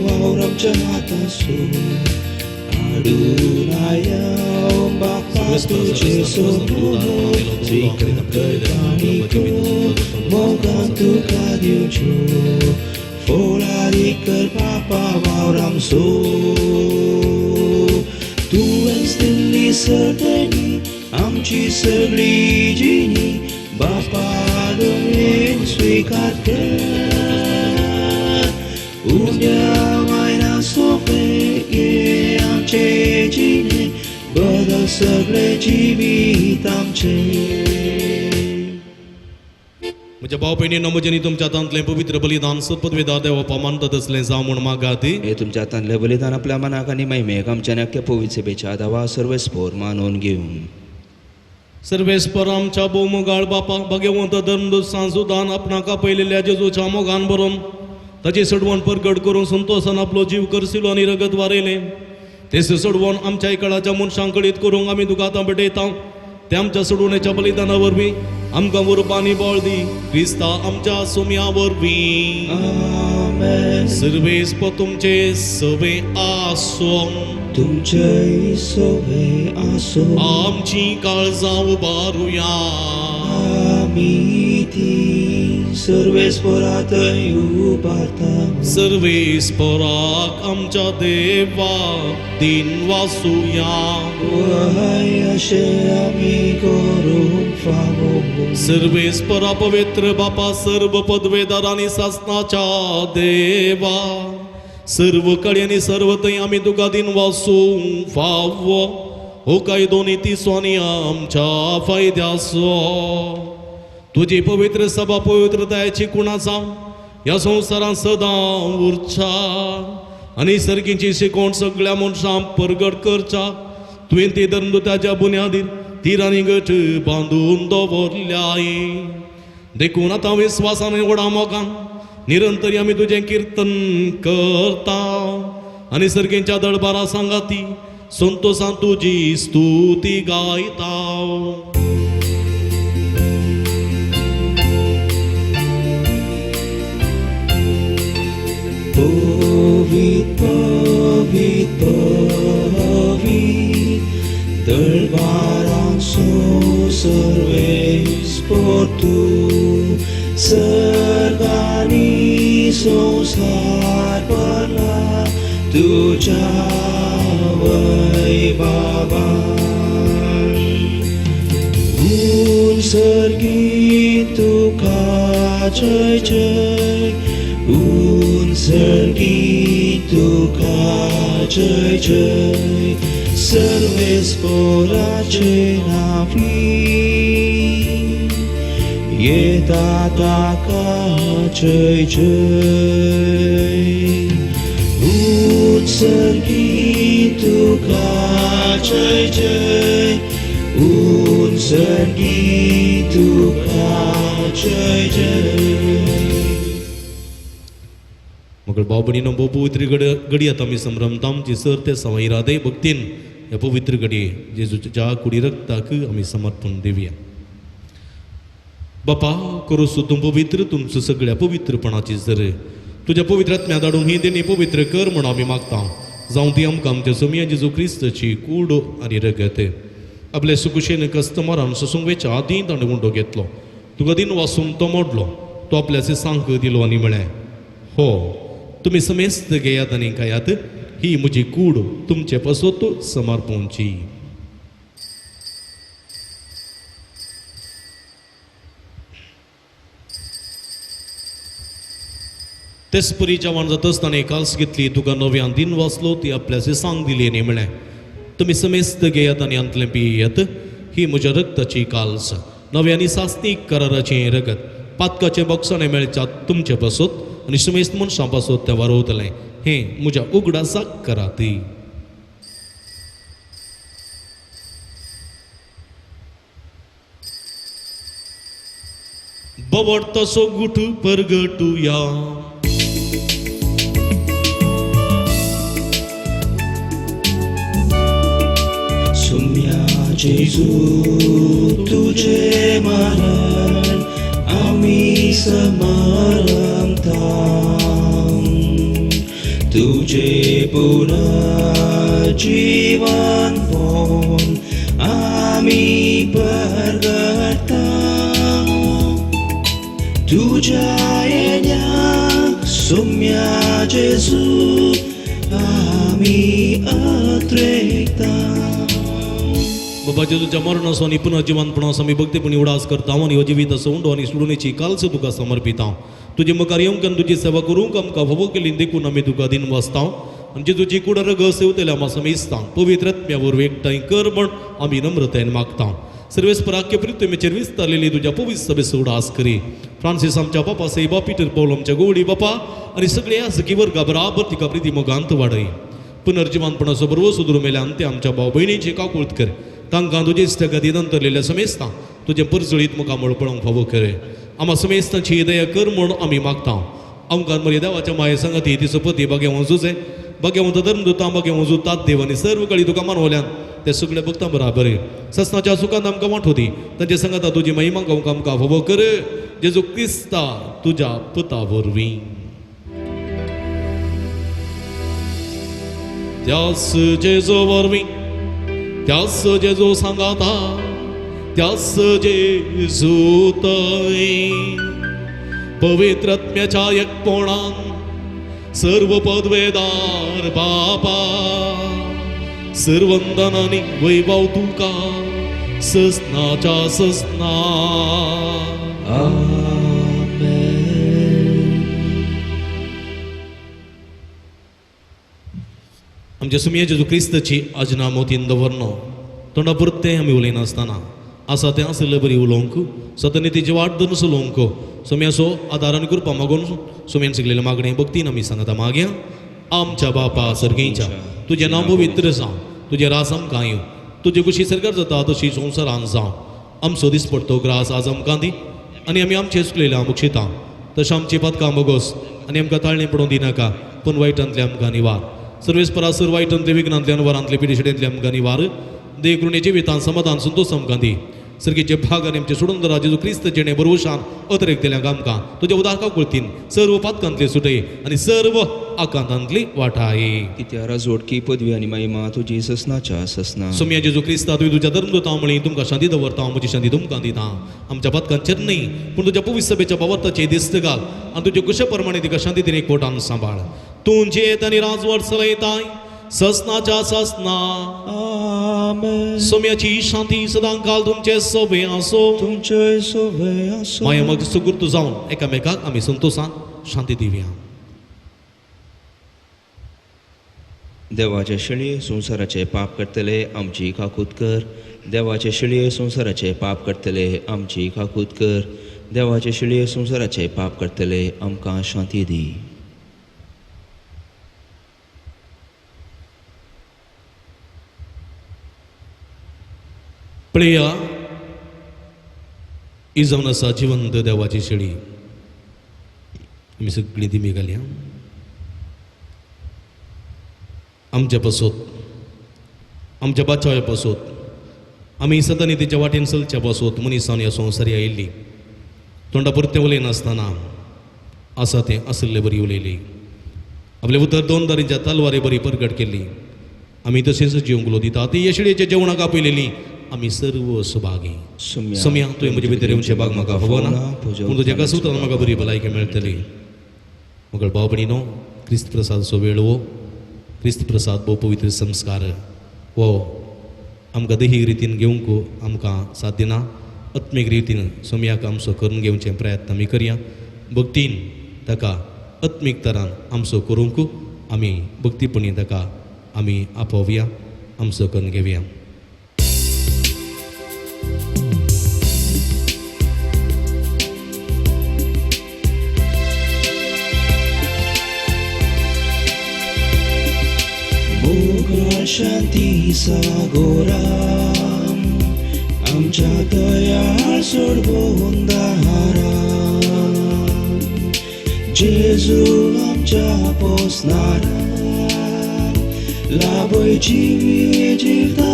वावर आमच्या हातासो हाडून आयाव बापा तुजे सोबो स्वीकार आनी मोगान तुका दिवच्यो फोळारी कर बापा वावर आमचो. तुवेंच दिल्ली सर्तणी आमची सगळी जिणी बापा दयेन स्वीकार कर. उद्या मायना सोपे ये आमचे जिणे बदल सगळे जिवीत आमचे. म्हज्या भाव भयणीनो म्हजें तुमच्या हातांतलें पवित्र बलिदान सत्पदवेदा देवपा मानता तसलें जावं म्हूण मागात. हे तुमच्या हातांतलें बलिदान आपल्या मनाक आनी महिमेक आमच्या नाक्या पवित्र सेवेच्या दावा सर्वेस्पोर मानून घेवन. सर्वेस्पर आमच्या भोवमोगाळ बापा भगवंत धर्मदूत सांजुदान आपणाक आपयलेल्या जेजूच्या मोगान बरोवन ताची सडवण परगट करून संतोसान आपलो जीव करसिलो आनी रगत वारयलें. तेच सडवण आमच्या इकडाच्या मनशांक कळीत करूंक आमी तुका आतां भेटयता. ते आमच्या सडवणेच्या बलिदाना वरवीं आमकां उर्बा आनी बळ दी क्रिस्ता आमच्या सोम्या वरवीं. आमेन. सर्वेस्पर तुमचे सवे आसो तुमचे सोवे आसो. आमची काळजां उबारुया. आमी ती सर्वेस्परात उबारता. सर्वेस्पराक आमच्या देवा दिन वासुया. वय अशें आमी करूंक फावो. सर्वेस्परा पवित्र बापा सर्व पदवेदार आनी सासनाच्या देवा सर्व कडेन आनी सर्व थंय आमी तुका दिन वासूंक फावो. हो कायदो नितीचो आनी आमच्या फायद्याचो. तुजी पवित्र सभा पवित्रतायेची कुणा जावं ह्या संवसारांत सदां उरच्या आनी सर्गीची शिकवण सगळ्या मनशांक परगट करच्या. तुवें ती धर्मदुताच्या बुन्यादीर तिरांनी गट बांदून दवरल्याय. देखून आतां विस्वासान व्हडा मोगान निरंतर आमी तुजें किर्तन करता आनी सर्गींच्या दळबारा सांगाती संतोसान तुजी स्तुती गायता. पवित पवित पवित तळवारांचो सर्वेस्पोर तूं सर्गांनी संवसार भरला तुज्या वैभवान. उन सर्गी तुका जय जय, उन सर्गी तुका जय जय, सर्वेस्पोराचे नावी येता ताका जय जय. उत्सर्गी तुका जय जय, उत्सर्गी तुका जय जय. मग भाव भयणीनो, भोव पवित्र घडी आतां आमी संभ्रमता. आमची सर ते सवाय इरादे भक्तीन ह्या पवित्र घडये जेजूच्या कुडी रक्ताक आमी समर्पण दिवया. बापा, करूसो तूं पवित्र तुमचो सगळ्या पवित्रपणाची जर तुज्या पवित्र आत्म्या धाडून ही देणी पवित्र कर म्हूण आमी मागता. जावं ती आमकां आमच्या सोमया जेजू क्रिस्ताची कूड आनी रगत. आपले सुकुशेन कस्टमरान सोसूंक वेच्या आदीं ताणें उंडो घेतलो, तुका दिन वासून तो मोडलो, तो आपल्याचे सांक दिलो आनी म्हळें, हो तुमी समेस्त घेयात आनी खायात, ही म्हजी कूड तुमचे पासत समर्पणची. तेच परी जेवण जातच ताणें काल्स घेतली, तुका नव्यान दिन वाचलो, ती आपल्याचे सांग दिली आनी म्हळें, तुमी समेस्त घेयात आनी हांतलें पियेयात, ही म्हज्या रक्ताची काल्स, नव्या आनी सासणीक कराराचें रगत, पातकाचें बक्षाणें मेळच्या तुमचे पासत आनी समेस्त मनशां पासत तें वारोवतलें, हें म्हज्या उगडासाक करात. बवडतसो गुठ परगटुया. सुम्या जेजू तुझे मरण आमी समरमता, तुझे पुनर्जीवन पोन आमी परगटा, तुझ्या येण्याक सुम्या जेजू आमी अत्रेकता. बाबा जेजूच्या मरणाचो आनी पुनर्जिवनपणाचो आमी भक्तीपणी उडास करता आनी हो जिवीत असो उंडो आनी सोडूनेची कालच तुका समर्पिता. तुजे मुखार येवंक आनी तुजी सेवा करूंक आमकां फावो केली देखून आमी तुका दिन वाचता आनी जेजूची कूड रगत सेवतल्या आमा समेस्तांक पवित्र आत्म्या वरवीं एकठांय कर म्हण आमी नम्रतायेन मागता. सर्वेस्पराक्य पृथ्वीचेर विस्तारलेली तुज्या पवित्र सभेचो उडास करी. फ्रांसीस आमच्या बापा सेबा, पिटर पौल आमच्या गोवडी बापा आनी सगळे सखी वर्गा बराबर तिका प्रिती मोगांत वाडय. पुनर्जिवनपणाचो बरोबर सुदरू मेल्यान ते आमच्या भाव भयणीची काकूळत कर. तांकां तुजे इश्टागती नंतरलेल्या समेस्तां तुजें परजळीत मुखामळ पळोवंक फावो कर. आमा समेस्तांची दया कर म्हूण आमी मागता. आमकां मरे देवाच्या माये सांगाती तिचो पती भाग्यवंत जुजे, भाग्यवंत धर्मदुतां, भाग्यवंत तात देव आनी सर्व कळी तुका मानवल्यान ते सगळे भक्तां बराबर ससनाच्या सुखान आमकां वांटो दी. तांचे सांगाता तुजी महिमा गावंक आमकां फावो कर. जेजू क्रिस्ता तुज्या पुता वरवीं. त्यास जेजू वरवीं, त्यास जेजू सांगाता, त्यास जेजू तय पवित्र आत्म्याच्या एकपणान सर्व पदवेदार बापा सर्वंदनानी वैभव तुका ससनाच्या ससना. आमेन. आमच्या सुमये जेजू क्रिस्ताची आजना मोतीन दवरनो तोंडा पुरतें आमी उलयनासतना आसा तें आसलें बरी उलोवंक सतनितीची वाट धरून उलोवंक सोम्याचो आदारान कृपा मागून सोम्यान शिकलेलें मागणें भक्तीन आमी सांगता मागया. आमच्या बापा सर्गीच्या, तुजें नांव पवित्र जावं, तुजें रास आमकां येवं, तुजे कुशी सरकार जाता तशी संवसारान जावं. आमचो दिसपडतो ग्रास आज आमकां दी आनी आमी आमचें चुकलेलें बक्षिता तशें आमची पातकां बोगोस आनी आमकां ताळणें पडोवंक दिनाका, पूण वायटांतलें आमकां निवार. सर्वेस्परा सर वायटांतले विघ्नांतले अनवरांतले पिडिशेंतले आमकां निवार. देव कृणेचे जिवितान समाधान संतोष आमकां दी. सर्गीचे भाग आनी आमचे सोडून जेजू क्रिस्त जेणे बरोवशान अतरेक दिल्या आमकां तुज्या उदारका कुळतीन सर्व पातकांतली सुटय आनी सर्व आकांतांतली वाटाय. कित्या राजवटकी पदवी आनी महिमा तुजी ससनाच्या ससना. सोम्या जेजू क्रिस्ता तुवें तुज्या धर्मदूतां म्हळी तुमकां शांती दवरता, म्हजी शांती तुमकां दिता. आमच्या पातकांचेर न्हय पूण तुज्या पवित्र सभेच्या बाबताचे दिस्त घाल आनी तुज्या कुशे प्रमाणे तिका शांती तिने एकवटान सांबाळ. तूं जेत आनी राजवट चलयताय ससनाच्या ससना. आमेन. सोम्याची शांती सदांकाल तुमचे सोबे आसो. तुमचे सोवे आसो. माया मग सुगुर्त जावन एकामेकाक आमी संतोशान शांती दिवया. देवाचे शेळये संवसाराचे पाप करतले आमची काकूत कर. देवाचे शेळये संवसाराचे पाप करतले आमची काकूत कर. देवाचे शेळये संवसाराचे पाप करतले आमकां शांती दी. पळया ही जावन आसा जिवंत देवाची शेळी. आमी सगळीं दिमी घालया आमच्या पासत, आमच्या बाचाव्या पासत, आमी सदांनी तेच्या वाटेन चलच्या पासत मनीसान ह्या संवसारी आयिल्ली तोंडा परतें उलयनासतना आसा तें आशिल्ले बरी उलयली. आपलें उतर दोन दारींच्या तलवारी बरी परगट केल्ली. आमी तशेंच जिवंक उलो दिता ती येशळेच्या जेवणाक आपयलेली आमी सर्व सुभागी. सोम्या तुवें म्हजे भितर येवचें भाग म्हाका फावना पूण तुज्या कसुतान म्हाका बरी भलायकी मेळटली. मगळ भाव भयणीनो, क्रिस्त प्रसादाचो वेळ हो क्रिस्त प्रसाद भोव पवित्र संस्कार हो आमकां दैहीक रितीन घेवंक आमकां साथ दिना. आत्मीक रितीन सोम्याक आमचो करून घेवचे प्रयत्न आमी करया. भक्तीन ताका आत्मीक तरान आमचो करूंक आमी भक्तीपणी ताका आमी आपोवया, आमचो करून घेवया. मोगा शांती सागोरा आमच्या दयाळ सोडवून दारा. जेजू आमच्या पोसणारा लाभय जिवी जिवता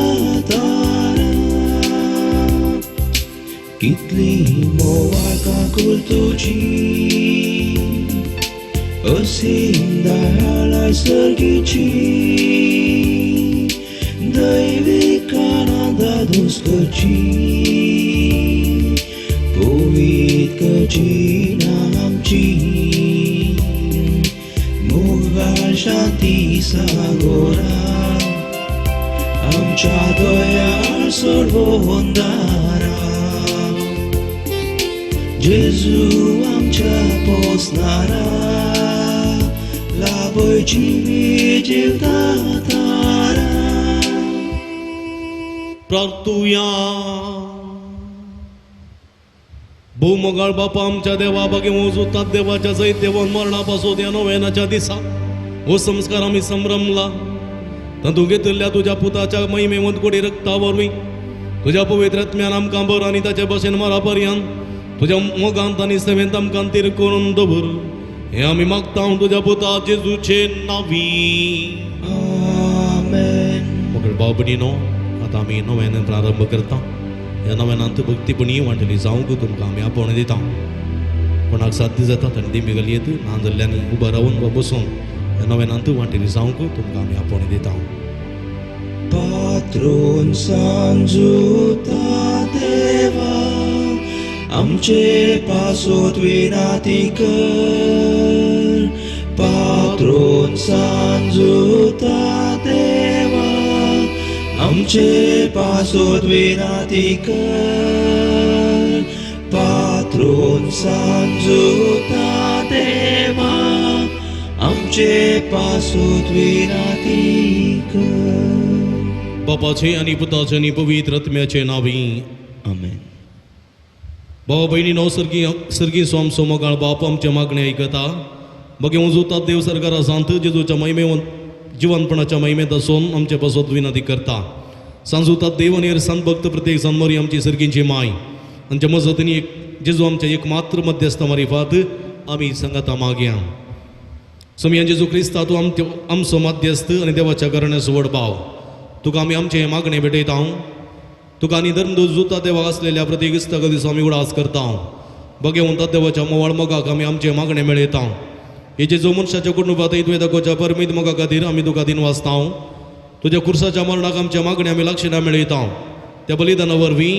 तारा. कितली मोवाळ काकूल तुजी असीम दयाळ सर्गीची दैवी आनंदा दुस्कची पवित्र करची आमची. मोगाळ शांती सागोरा आमच्या दयाळ सोडवून दारा. जेजू आमच्या पोसणारा लाभय जिवी जिवता तारा. प्रार्थुया. भोव बापा आमच्या देवा बागे उजुतात देवाच्या जैत देवन मरणा पासून ह्या नोवेनाच्या दिसा हो संस्कार आमी संभ्रमला. तातूंत घेतिल्ल्या तुज्या पुताच्या महिमेवंत कोडी रक्ता वरवीं तुज्या पवित्र आत्म्यान आमकां बर आनी ताचे भशेन मरा पर्यंत तुज्या मोगांत आनी सेवेंत आमकां तीर करून दवर. हें आमी मागता तुज्या पुता जेजूचे नांवी. आमेन. मोगळ भाव भयणीनो, आतां आमी नव्यान प्रारंभ करता. ह्या नव्यानांत भक्तीपणी वांटली जावंक तुमकां आमी आपोवणें दिता. कोणाक साध्य जाता ताणें दिमी घालयेत, ना जाल्ल्यांनी उबो रावन वा बसून ह्या नव्यानांत वांटेली जावंक तुमकां आमी आपोवणें दिता. पात्रोन सांजुता देवा आमचे पासोत विनाती कर. पात्रोन सांजुता देवा आमचे पासोत विनाती कर. पात्रोन सांजुता देवा आमचे पासोत विनाती कर. बापाचे आनी पुताचे आनी पवित्र आत्म्याचे नांवी. आमेन. भाव भयणीनो, सर्गी सर्गी स्वामसो मोगाळ बाप आमचें मागणें आयकता. बगे उजुतात देव सरकारा सांत जेजूच्या महिमेवंत जिवनपणाच्या महिमेंत आसून आमचे पासत विनंती करता. सांजुतात देव आनी संत भक्त प्रत्येक संत आमची सर्गींची माय आमच्या मजतीन एक जेजू आमच्या एक मात्र मध्यस्थ मारिफात आमी सांगाता मागया. सोमया जेजू क्रिस्ता तूं आमचे आमचो मध्यस्थ आनी देवाच्या घराण्याचो व्हड भाव. तुका आमी आमचें मागणें भेटयता. तुका आनी धर्मदूत जुता देवाक आसलेल्या प्रत्येक इस्ताक दिसा आमी उडास करता. बगेवन देवाच्या मोवाळ मोगाक आमी आमचें मागणें मेळयता. हे जेजू मनशाच्या कुटुंबात तुवें दाखोवच्या परमीत मोगा खातीर आमी तुका दिन वाचता. तुज्या खुर्साच्या मरणाक आमच्या मागणें आमी लक्षणां मेळयता. त्या बलिदाना वरवीं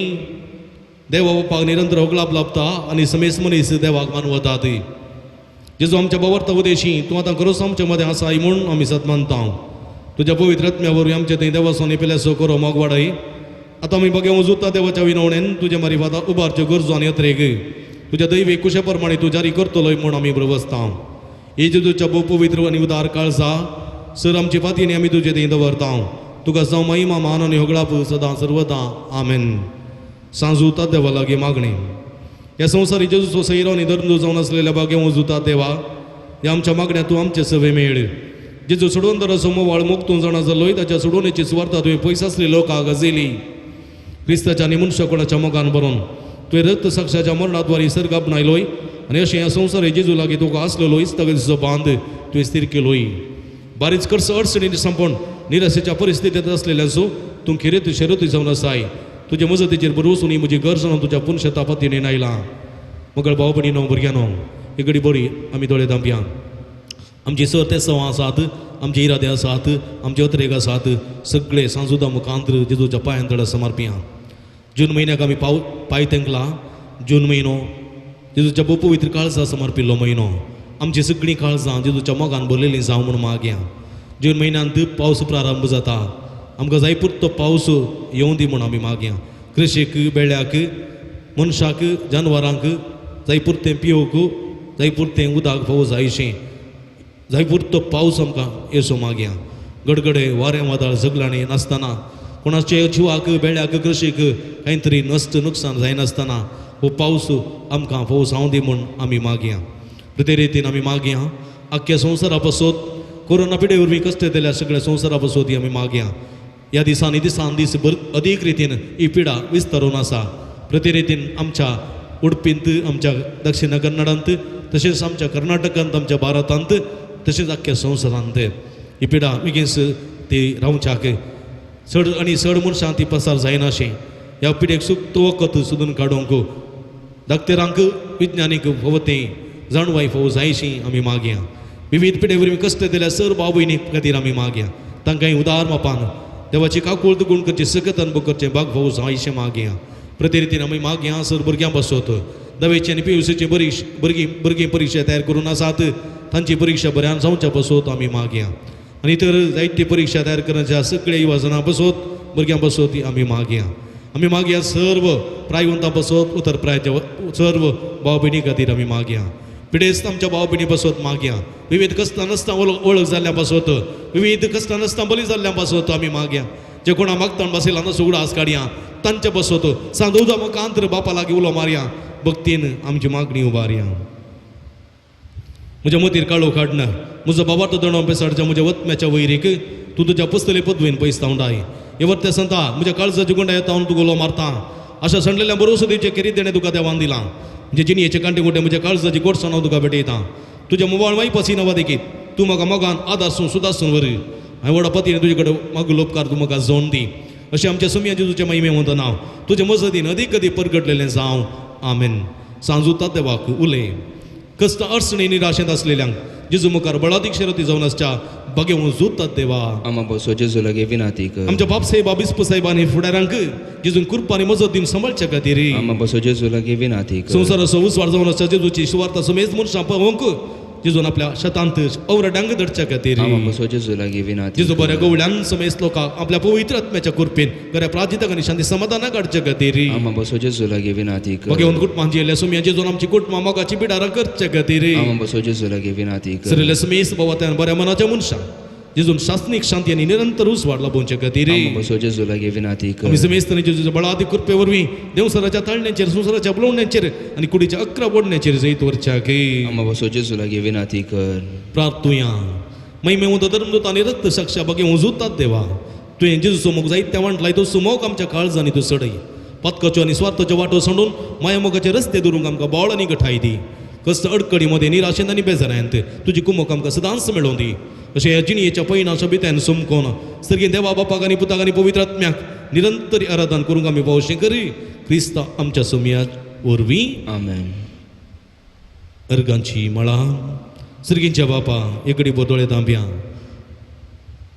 देवा बापाक निरंतर होगलाप लाभता आनी समेस मनीस देवाक मानवतात. जेजू आमच्या बावर्त उदेशी तूं आतां खरोच आमच्या मदें आसाय म्हूण आमी सत मानता. तुज्या पवित्र आत्म्या वरवीं आमचे थंय देवासोनी पेल्यासो करो मोग वाडय. आतां आमी बगे वजुता देवाच्या विनवणेन तुज्या मारिफाता उबारच्यो गरजो आनी अत्रेग तुज्या दैवी कुशे प्रमाणे तूं जारी करतलोय म्हूण आमी बरवसता. हे जेजूच्या भोव पवित्र आनी उदार काळजा सर आमची फातींनी आमी तुजे थंय दवरता. तुका जावं महिमा मान आनी होगळाप सदां सर्वदां. आमेन. सांजुता देवा लागीं मागणें. ह्या संवसारी जेजूचो सैरो आनी धर्मदूत जावन आसलेल्या बागे वजुता देवा, ह्या आमच्या मागण्या तूं आमचे सवे मेळ. जेजू सोडवंतराचो मोवाळ मोग तूं जाणा जालोय ताच्या सोडवणेची सुवार्ता तुवें पयस आसले लोकांक गाजयली. क्रिस्ताच्या आनी मनशाकोणाच्या मोगान बरोवन तुवें रक्त साक्षाच्या मरणाद्वारे सर्ग आपणायलोय आनी अशें ह्या संवसार जेजू लागीं तुका आसलेलो इस्तगतीचो बांद तुवें स्थीर केलोय. बारीच कर्स अडचणींनी संपूर्ण निराशेच्या परिस्थितींत आसलेल्यांचो तूं खेरीत शरत जावन आसाय. तुजे मजतीचेर बरोवसून ही म्हजी गरज जावन तुज्या पुनशेता पतीन आयलां. मगळ भाव भयणीनो भुरग्यांनो ही घडी बरी आमी दोळे धांपया. आमची सर ते सवां आसात, आमचे इरादे आसात, आमचे अत्रेग आसात, सगळे सांजुदा मुखांत्र जेजूच्या पांयान तडा समर्पिया. जून म्हयन्याक आमी पाव पांय तेंकला. जून म्हयनो जेजूच्या भोव पवित्र काळजा समर्पिल्लो म्हयनो. आमची सगळीं काळजां जेजूच्या मोगान भरलेलीं जावं म्हूण मागया. जून म्हयन्यांत पावस प्रारंभ जाता. आमकां जाय पुरतो पावस येवं दी म्हूण आमी मागया. कृशीक, बेळ्याक, मनशाक, जानवरांक जाय पुरतें पिवंक, जाय पुरतें उदक फावो जायशें जाय पुरतो पावस आमकां येसो मागया. गडगडे वारें वादळ झगलांनी नासतना कोणाचे जिवाक, बेळ्याक, कृशीक कांय तरी नश्ट नुकसान जायनासतना हो पावस आमकां फावो जावं दी म्हूण आमी मागया. प्रते रितीन आमी मागया आख्ख्या संवसारा पासत कोरोना पिडे वरवीं कश्ट दिल्या सगळ्या संवसारा पासत आमी मागया. ह्या दिसांनी दिसान दीस भर अदीक रितीन ही पिडा विस्तारून आसा. प्रते रितीन आमच्या उडपींत, आमच्या दक्षिण कन्नडांत, तशेंच आमच्या कर्नाटकांत, आमच्या भारतांत, तशेंच आख्ख्या संवसारांत ही पिडा बेगीन ती रावच्याक चड आनी चड मनशां ती पसार जायनाशें ह्या पिडेक सुक्त वखद सोदून काडूंक धाकतेरांक विज्ञानीक फावो तें जाणवाय फावो जायशी आमी मागया. विविध पिडे वरवीं कश्ट दिल्या सर भाव भयणी खातीर आमी मागया. तांकां उदार मापान देवाची काकूळत गुण करची सकत अनुभव करचें भाग फावो जायशें मागया. प्रति रितीन आमी मागया सर भुरग्यां पासत दवेची आनी पियुसीची बरी भुरगीं भुरगीं परिक्षा तयार करून आसात तांची परिक्षा बऱ्यान जावच्या पासत आमी मागया. आनी तर जायती परिक्षा तयार करण्याच्या सगळ्या युवाजनां पासत भुरग्यां पासत आमी मागया. आमी मागया सर्व प्रायवंतां पासत उतर प्रायाच्या सर्व भाव भयणी खातीर आमी मागया. पिडेस्त आमच्या भाव भयणी पासत मागया. विविध कश्टां नासतना वळख जाल्ल्या पासत, विविध कश्टां नासतना बली जाल्ल्या पासत आमी मागया. जे कोणा मागतान बसयला ना सुगडा आस काडया तांच्या पासत सांदोवजा मुखांतर बापा लागीं उलो मारया. भक्तीन आमची मागणी उबारया. म्हज्या मतीर काळो काडना म्हजो बाबा तो दणो बेसाडच्या म्हज्या वतम्याच्या वैरीक तूं तुज्या पुस्तले पदवेन पयस तावंडाय. हे वर्ते संता म्हज्या काळजाची गुंडा येता हांव तुका उलो मारता. अशा सांडलेल्या बरोसो दिवचें केरीत देणें तुका देवान दिलां. म्हणजे जिणयेचे कांटे कुटे म्हज्या काळजाची गोडसाण हांव तुका भेटयता. तुज्या मोबाळ माई पसिना देखीत तूं म्हाका मोगान आदासून सुदासून वर हांवें व्हडा पतीन तुजे कडेन मागलो उपकार तूं म्हाका जोन दी. अशें आमच्या सुमया जेजूच्या महिमे वता नांव तुजे मजतीन अदीक अदीक परगटलेलें जावं. आमेन. सांजुता देवाक उलय कश्ट अडचणी निराशेंत आसलेल्यांक जेजू मुखार बळादीक शरती जावन आसच्या बगेवन जुतात देवा. आमा बसो जेजू लागीं विनाती कर. आमच्या बाप साहेबा बिस्प साहेबांनी फुडारांक जेजून कृपा आनी मजत दिवन सांबाळच्या खातीर आमा बसो जेजू लागीं विनाती कर. संवसाराचो उजवाड जावन आसच्या जेजूची सुवार्ता समेज मनशां पावोवंक जेजून आपल्या शेतांत अवरड्यांक धरच्या खातीर आमा बसो जेजू लागीं विनाती जेजू बऱ्या गवळ्यान समेज लोकांक आपल्या पवित्र आत्म्याच्या कृपेन बऱ्या प्राजिताक आनी शांती समाधानाक काडच्या खातीर आमा बसो जेजू लागीं विनाती कर. बगेवन कुटुंबां जियेल्ल्या सुमया जेजून आमची कुटुंबां मोगाची बिडारां करच्या खातीर आमा बसो जेजू लागीं विनाती कर. सरिल्ल्या समेज बाबा बऱ्या मनाच्या मनशां जेजून शासनीक शांती आनी निरंतर उजवाड लाभोवचे खातीर आमा बसो जेजू लागीं विनाती कर. आमी समेस्त जेजूच्या बळादी कृपे वरवीं देवसराच्या ताळण्याचेर संवसाराच्या बुलोवण्याचेर आनी कुडीच्या 11 ओडण्याचेर जैत वरच्याक आमा बसो जेजू लागीं विनाती कर. प्रार्थुया. महिमे उद धर्मदूत आनी रक्त साक्षा बगे उजुतात देवा. तुवें जेजूचो मोग जायत्या वांटलाय तो सुमोग आमच्या काळजांनी तूं सडय. पातकाच्यो आनी स्वार्थाच्यो वाटो सोडून माया मोगाचे रस्ते धरूंक आमकां बोळ आनी गठाय दी. कश्ट अडकडी मदें निराशेंत आनी बेजारांत तुजी कुमक आमकां सदांच मेळोवं दी. अशें ह्या जिणयेच्या पयणाच्या भित्यान समकोन सर्गीं देवा बापाक आनी पुताक आनी पवित्र आत्म्याक निरंतर आराधन करूंक आमी पावशें करी क्रिस्ता आमच्या सोमया वरवीं. आमेन. अर्गांची मळां सर्गींच्या बापा एकडे बोदोळे तांब्या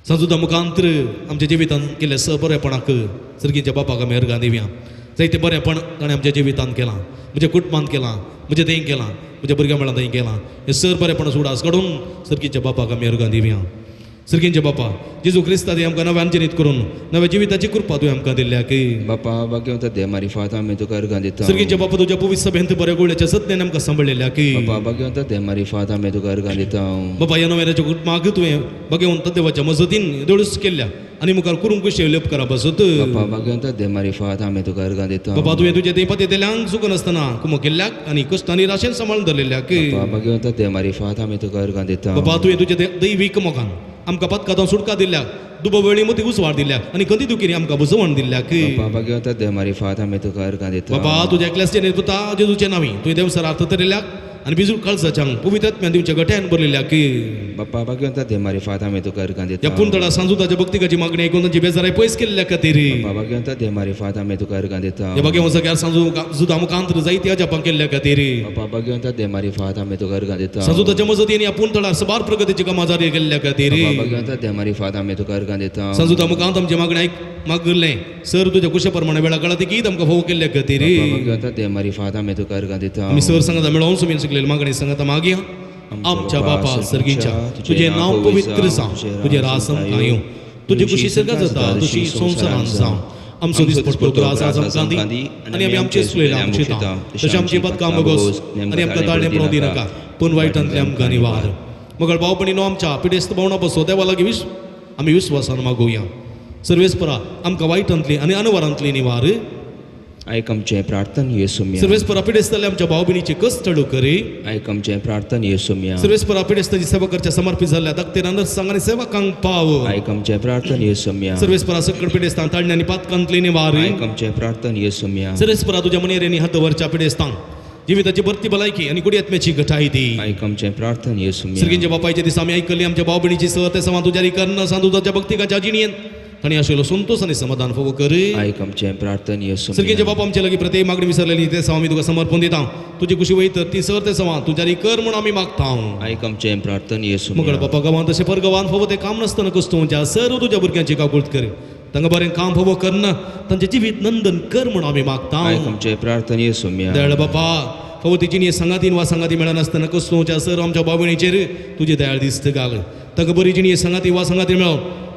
सांजुदा मुखांत्र आमच्या जिवितान केल्ल्या स बरेपणाक सर्गींच्या बापाक आमी अर्गां दिवया. जायते बरेपण ताणें आमच्या जिवितान केलां, म्हज्या कुटुंबान केलां, म्हज्या थंय केलां, म्हज्या भुरग्यां मेळां थंय केलां. हें सर बरेपण सुडास काडून सर्गींच्या बापाक आमी अर्गां दिवया. सर्गींच्या बापा जेजू क्रिस्ता तुवें आमकां नव्यान जनीत करून नव्या जिविताची कृपा तुवें आमकां दिल्या की बापा भाग्यवंत दे मारिफात आमी तुका अर्गां दिता. सर्गींच्या बापा तुज्या पवित्र सभेंत बऱ्या गुळ्याच्या सत्यान आमकां सांबाळलेल्या की बापा भाग्यवंत दे मारिफात आमी तुका अर्गां दिता. बाबा ह्या नव्याच्या कुटुंबाक तुवें भाग्यवंत देवाच्या मजतीन देवळूच केल्या आनी मुखार करूंक कशें उपकारा बसत. बापा भाग्यवंत दे मारिफात आमी तुका अर्गां दिता. बाबा तुवें तुज्या थंय पत्येतल्यांक चुकनासतना कुमो केल्ल्याक आनी कश्टांनी राशेन सांबाळून धरलेल्याक. बापा भाग्यवंत दे मारिफात आमी तुका अर्गां दिता. बाबा तुवें तुज्या दैवीक मोगान आमकां पदकांत सुटका दिल्या, दुबो वेळी मदीं उजवाड दिल्या आनी खंती दुखीनी आमकां बुजवण दिल्या. बापा भाग्यवंत दे मारिफात आमी तुका अर्गां दिता. बाबा तुज्या एकल्याचे पुता जेजूचे नांवी तुवें देवसर अर्थ तरिल्ल्याक आनी बिजूळ कळसाच्यांक पवित्र आत्म्यान दिवच्या गट्यान भरलेल्याक. बापा भाग्यवंत दे मारिफात आमी तुका अर्गां दिता. ह्या पुणतडा सांजुताच्या भक्तिकाची मागणी आयकून तांची बेजाराय पयस केल्ल्या खातीर. बापा भाग्यवंत दे मारिफात आमी तुका अर्गां दिता. ह्या भाग्यवंत सगळ्यार सांजू जुदा मुखांत जायती अजापां केल्ल्या खातीर. बापा भाग्यवंत दे मारिफात आमी तुका अर्गां दिता. सांजुताच्या मजतीन ह्या पुणतडार सबार प्रगतीची कामां जारी केल्ल्या खातीर. बापा भाग्यवंत दे मारिफात आमी तुका अर्गां दिता. सांजुता मुखांत आमची मागणी आयक मागलें सर तुज्या कुशे प्रमाणे वेळा काळात गीत आमकां फोव केल्ल्या खातीर. बापा भाग्यवंत दे मारिफात आमी तुका अर्गां दिता. आमी सर सांगता मेळोवन सुमीन शिकलेली मागणी सांगता मागया. आमच्या बापा सर्गीच्या तुजें नांव पवित्र जावं, तुजें राज आमकां येवं, तुजी खुशी सर्गात जाता तशी संवसारान जावं. आमचो दिसपट्टो ग्रास आज आमकां दी आनी आमी आमचे सुलयले आमचे दिता तशें आमची बदकाम बगोस आनी आमकां ताळणें पळोवं दिनाका पूण वायटांतले आमकां निवार. मगळ भावपणीनो आमच्या पिडेस्त भावना बसो देवा लागीं आमी विस्वासान मागोवया. सर्वेस्परा आमकां वायटांतली आनी अनवरांतली निवार. आयक आमचें प्रार्थन येसुम्या. सर्वेस्परा पिडेस्ताले आमच्या भाव भयणीचे कश्ट करी. आयक आमचें प्रार्थन येसुम्या. सर्वेस्परा पिडेस्ताची सेवा करच्या समर्पित जाल्ल्या दाखतेर नर्सांक आनी सेवकांक पाव. आयक आमचें प्रार्थन येसुम्या. सर्वेस्परा सकळ पिडेस्तांक ताळण्या आनी पातकांतली निवार. आयक आमचें प्रार्थन येसुम्या. सर्वेस्परा तुज्या मनेरेनी हात दवरच्या पिडेस्तांक जिविताची भरती भलायकी आनी कुडी आत्म्याची घटाय दी. आयक आमचें प्रार्थन येसुम्या. सर्गींच्या बापायच्या दिसा आमी आयकली आमच्या भाव भयणीची सह ते समा तुज्या कर्ण सांदुताच्या भक्तिकाच्या जिणेंत तांणी आशिल्लो संतोष आनी समाधान फोव कर. आयक आमचें प्रार्थन येसुम्या. सर्गींच्या बापा आमच्या लागीं प्रत्येक मागणी विसरलेली ते समा आमी तुका समर्पण दिता. तुजी खुशी वयत ती सर ते समा तुज्या कर म्हूण आमी मागता. आयक आमचें प्रार्थन येसुम्या. मगळ बापा गांवांत तशें परगांवांत फोव ते काम नासतना कस्तुच्या सर्व तुज्या भुरग्यांची काकुळट कर. तांकां बरें काम फोव करना तांचें जिवीत नंदन कर म्हूण आमी मागता. आयक आमचें प्रार्थन येसुम्या. दयाळ बापा फावो ती जिणी सांगातीन वा सांगाती मेळनासतना कस्तुच्या सर आमच्या बाबणीचेर तुजें दयाळ दिस्त घाल. तांकां बरी जिणी सांगाती वा सांगाती मेळो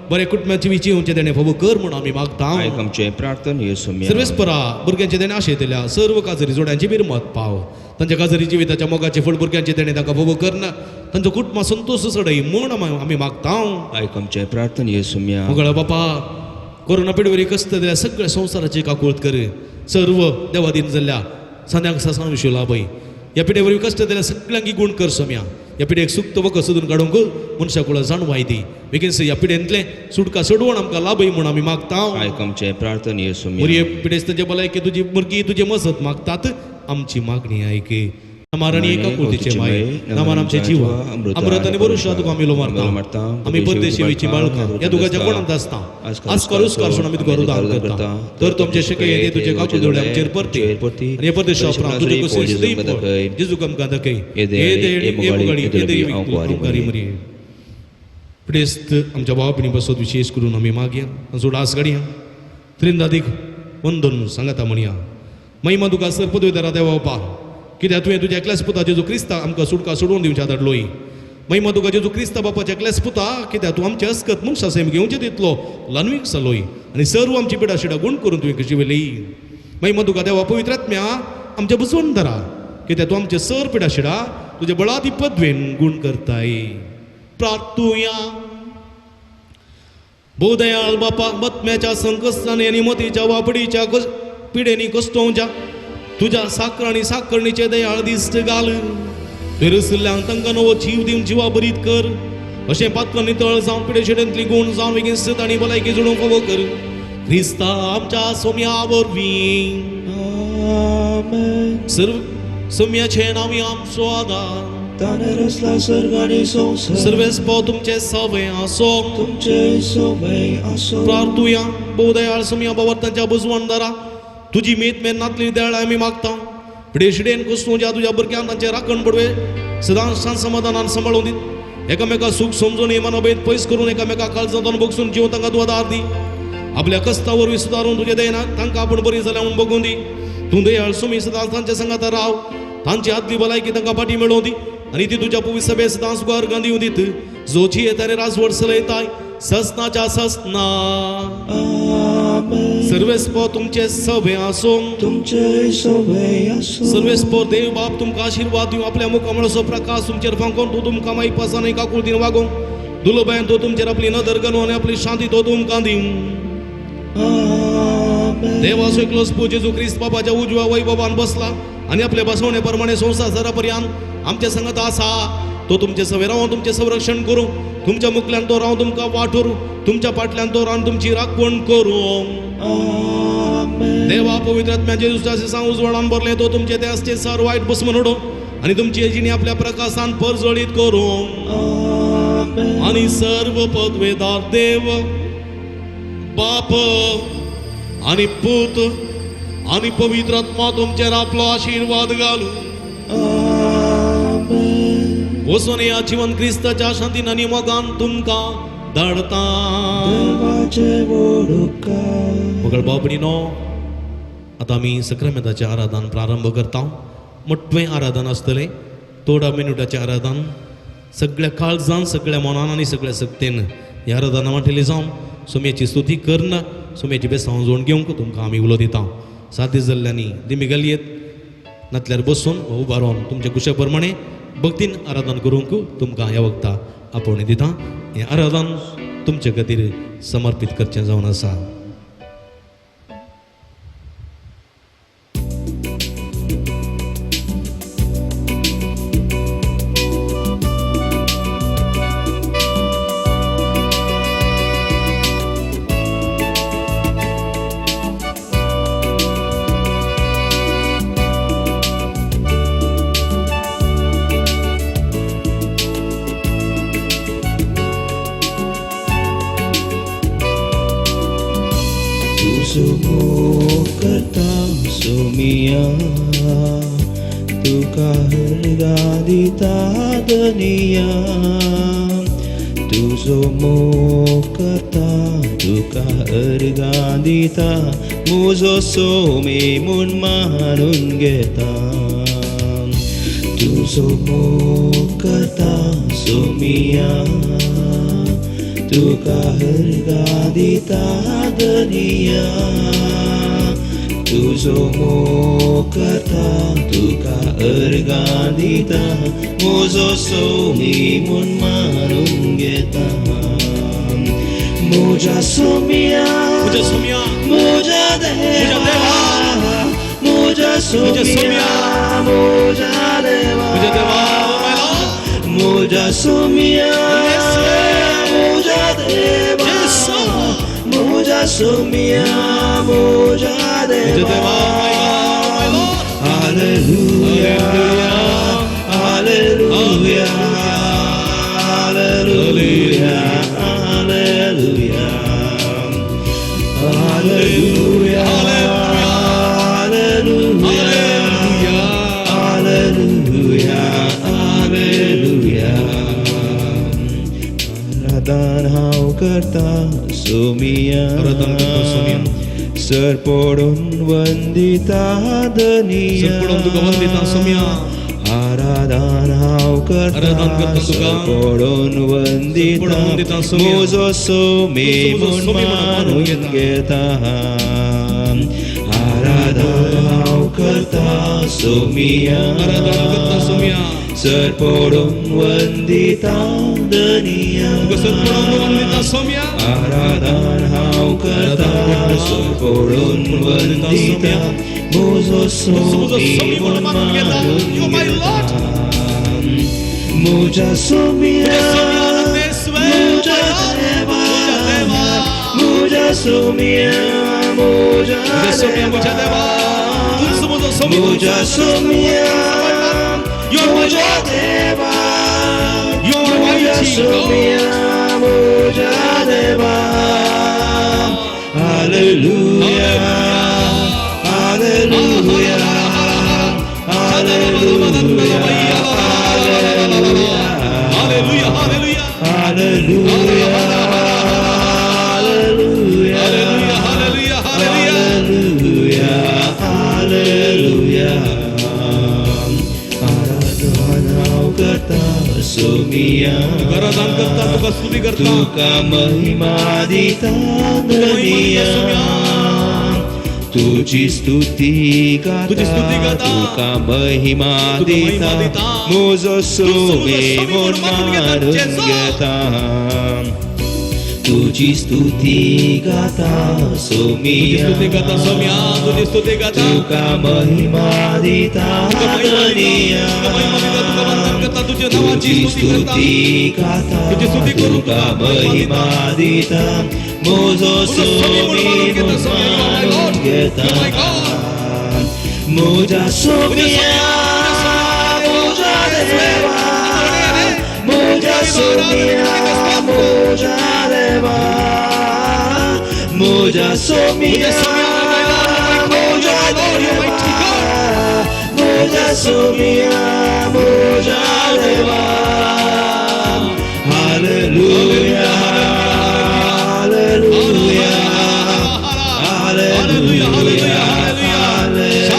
बरें कुटुंबाची विची उंचे देणें फोव कर म्हूण आमी मागता. आयक आमचें प्रार्थन येसुम्या. सर्वेस्परा भुरग्यांचे देणें आशयतल्या सर्व काजरी जोड्यांची बिरमत पाव. तांच्या काजरी जिविताच्या मोगाचे फळ भुरग्यांचे देणें तांकां फोव करना तांचो कुटुंबा संतोश सडय म्हूण आमी मागता. आयक आमचें प्रार्थन येसुम्या. मगळ बापा कोरोना पिडवरी कश्ट दिल्या सगळ्या संवसाराची काकुळट कर. सर्व देवादीन जाल्ल्या सांद्यांक सासां विशय लाभय. ह्या पिड्या कश्ट दिल्या सगळ्यांकी गुण कर सोम्या. ह्या पिड्याक सुक्त वखद सोदून काडूंक मनशाक कुळां जाणवाय दी. बेगीन ह्या पिड्यांतलें सुटका सोडवण आमकां लाभय म्हूण आमी मागता. आयक आमचें प्रार्थन येसुम्या. मुरये पिडेस्तांचे भलायके तुजी मुरगी तुजे मजत मागतात. आमची मागणी आयके मारणी एका कुळतीचे माये नामान आमचे जीव अमृत आनी बरुशा तुका आमी मारता. आमी परदेशी बाळकां ह्या दुगाच्या कोणांत आसता आजकाल उसकार सोड आमी तुका रुदान करता. तर तुमचे शके येते तुजे काकू दोळे आमचेर परती आनी हे परदेशा उपरांत तुजे कशी जेजू आमकां दाखय. पिडेस्त आमच्या भाव भयणी बसत विशेष करून आमी मागया तांचो डास गाडया त्रिंदादीक वंदन सांगता म्हणया. महिमा तुका सर पदवीदारा देवा बापा कित्याक तुवें तुज्या एकल्याच पुता जेजू क्रिस्ता आमकां सुटका सोडून दिवच्या धाडलोय. महिमा तुका जेजू क्रिस्ता बापाच्या एकल्याच पुता कित्याक तूं आमचे अस्कत मनशा सैम घेवचे तितलो ल्हानवीक जालोय आनी सर्व आमची पिडा शिडा गुण करून तुवें कशी वेली. महिमा तुका देवा पवित्र आत्म्या आमच्या बुजवण धरा कित्याक तूं आमचे सर पिडा शिडा तुज्या बळादी पदवेन गुण करताय. प्रार्थुया. बोदयाळ बापा बतम्याच्या संकश्टांनी आनी मतीच्या वापडीच्या पिडेनी कश्टोवच्या तुज्या साकर आनी साकरणीचे दयाळ दिश्ट घाल. पेरसल्ल्यांक तांकां नवो जीव दिवन जिवा बरीत कर. अशें पातकां नितळ जावन पिडेशिडेंतली गुण जावन बेगीन आनी भलायकी जोडूंक फावो कर. क्रिस्ता आमच्या सोम्या वरवीं. सर्व सोम्याचें नांव आमचो आदार. ताणें रचला सर्ग आनी संवसार. सर्वेस्पो तुमचे सवे आसो. तुमचे सवय आसो. प्रार्थुया. भोवदयाळ सोमया बाबा तांच्या बुजवणदारा तुजी मेत मेन नातली दयाळ आमी मागता. पिडेशिडेन कुसतूं ज्या तुज्या भुरग्यांक तांचे राखण पडवे सदांच शांत समाधानान सांबाळून दीत. एकामेका सूख समजून मनोभेद पयस करून एकामेका काळजांतून बगसून जीव तांकां तूं आदार दी. आपल्या कस्ता वरवीं सुदारून तुजे दयना तांकां आपूण बरी जाल्या म्हूण बगून दी. तूं दयाळ सुमी सदांच तांच्या संगाता राव. तांची आदली भलायकी तांकां फाटी मेळोवन दी आनी ती तुज्या पवित्र सभे सदांच तुका अर्गां दिवं दीत. जोची येता राजवट चलयताय ससनाच्या ससना. आमेन. सर्वेस्पो तुमचे सभे आसूं. तुमचे सवय आसो. सर्वेस्पो देव बाप तुमकां आशिर्वाद दिवं. आपल्या मुखामळाचो प्रकाश तुमचेर फांकोवन तूं तुमकां माईपास आनी काकुळतीन वागोवंक दुलोबायन तो तुमचेर आपली नदर घालून आनी आपली शांती तो तुमकां दिवं. आमेन. देवाचो एकलोच पूत जेजू क्रिस्त बाबाच्या उजव्या वैभवान बसला आनी आपल्या बसवणे प्रमाणे संवसार जरा पर्यंत आमच्या संगत आसा. तो तुमचे सवे रावन तुमचें संरक्षण करूं. तुमच्या मुखल्यान तो रावन तुमकां वाट व्हरूं. तुमच्या फाटल्यान तो रावन तुमची राखवण करूं. आमेन. देवा पवित्र आत्म्याचे जेजूच्या सांग उजवाडान भरले तो तुमचे ते आसचे सर वायट बसमन उडोवं आनी तुमची जिणी आपल्या प्रकाशान परजळीत करूं. आमेन. आनी सर्व पदवेदार देव बाप आनी पूत आनी पवित्र आत्मा तुमचेर आपलो आशिर्वाद घालूं. आमेन. वचून ह्या जिवन क्रिस्ताच्या शांतीन आनी मोगान तुमकां धाडता. देवाचे वडुका. मगळ बाबणीनो, आतां आमी सक्रामेंताचें आराधन प्रारंभ करता. मोटवें आराधन आसतलें, थोड्या मिनुटाचें आराधन. सगळ्या काळजान, सगळ्या मनान आनी सगळ्या सक्तेन ह्या आराधना वांटेली जावन सोम्याची स्तुती करना सोम्याची बेसांव जोड घेवंक तुमकां आमी उलो दिता. 7 दीस जाल्ल्यांनी दिमी गलयेत नातल्यार बसून वा उबा रावन तुमच्या कुशा प्रमाणे भक्तीन आराधन करूंक तुमकां ह्या वखता आपोवणें दिता. हें आराधन तुमचे खातीर समर्पीत करचें जावन आसा. तुजो करता सोमिया तुका हरगा दिता दनिया. तुजो मोग करता तुका अर्गां दिता मुजो सोमी म्हूण मानून घेता. तुजो मोग करता सोमिया तुका हरगा दिता दनिया. तुजो मोग करता तुका अर्गां दिता मुजो सोमी म्हूण मानून घेता. मुज्या सोमिया, मुज्या सोमिया, मुज्या देवा, मुज्या सोमिया, मुज्या देवा, मुज्या देवा, मुज्या सोमिया, मुज्या देवा, मुज्या सोमिया, मुज्या देवा. Hallelujah, hallelujah, hallelujah, hallelujah, hallelujah, hallelujah, hallelujah, hallelujah. आराधन हांव करता सोमिया, आराधन करता सोमिया. सर पडून वंदिता दनिया. सर पडून तुका वंदिता सोमिया. आराधन हांव आराधन करता करता तुका. सर पडून सर पडून वंदिता वंदिता सोमिया. मुजो सोमी मुजो म्हूण सोमी म्हणून मानून घेता. आराधन हांव करता सोमिया, आराधन करता सोमिया. सर पडून वंदिता दनिया. तुका सर पडून वंदिता सोमिया. आराधन हांव करता सर पडून वंदिता मुजो सोमी म्हूण मानून घेता. मुज्या सोमिया, मुज्या देवा, मुज्या सोमिया, मुज्या देवा, मुज्या सोमिया, You're my म्हज्या Lord. देवा You're म्हज्या mighty God. सोम्या म्हज्या देवा Hallelujah, Hallelujah, Hallelujah, Hallelujah, hallelujah. Hallelujah, Hallelujah, Hallelujah, hallelujah, hallelujah. Hallelujah, Hallelujah. आराधना हांव करता सोमिया तुका आराधन करता, तुका स्तुती करता. तुका महिमा दिता तुका महिमा दिता, सोम्या. तुजी स्तुती गाता तुजी स्तुती गाता. तुका महिमा तुका महिमा दिता दिता. म्हजो म्हजो सोमे सोमे म्हूण म्हूण मानून घेता, मानून जेजू. घेता तुजी स्तुती गाता तुजी सोमिया स्तुती करता सोम्या, तुजी स्तुती गाता. तुका महिमा दिता तुका महिमा दिता, तुका महिमा दिता, तुका वंदन करता, तुझ्या नावाची तुजी स्तुती करता. स्तुती गाता तुजी स्तुती करून तुका तुका महिमा महिमा दिता म्हजो म्हजो सोमी म्हूण मानून घेता, Saumya, you are my Lord. घेता You are my God. म्हज्या सोम्या म्हज्या देवा म्हज्या सोम्या म्हज्या देवा म्हज्या सोम्या म्हज्या देवा म्हज्या सोम्या म्हज्या देवा Hallelujah, Hallelujah, Hallelujah, hallelujah, hallelujah.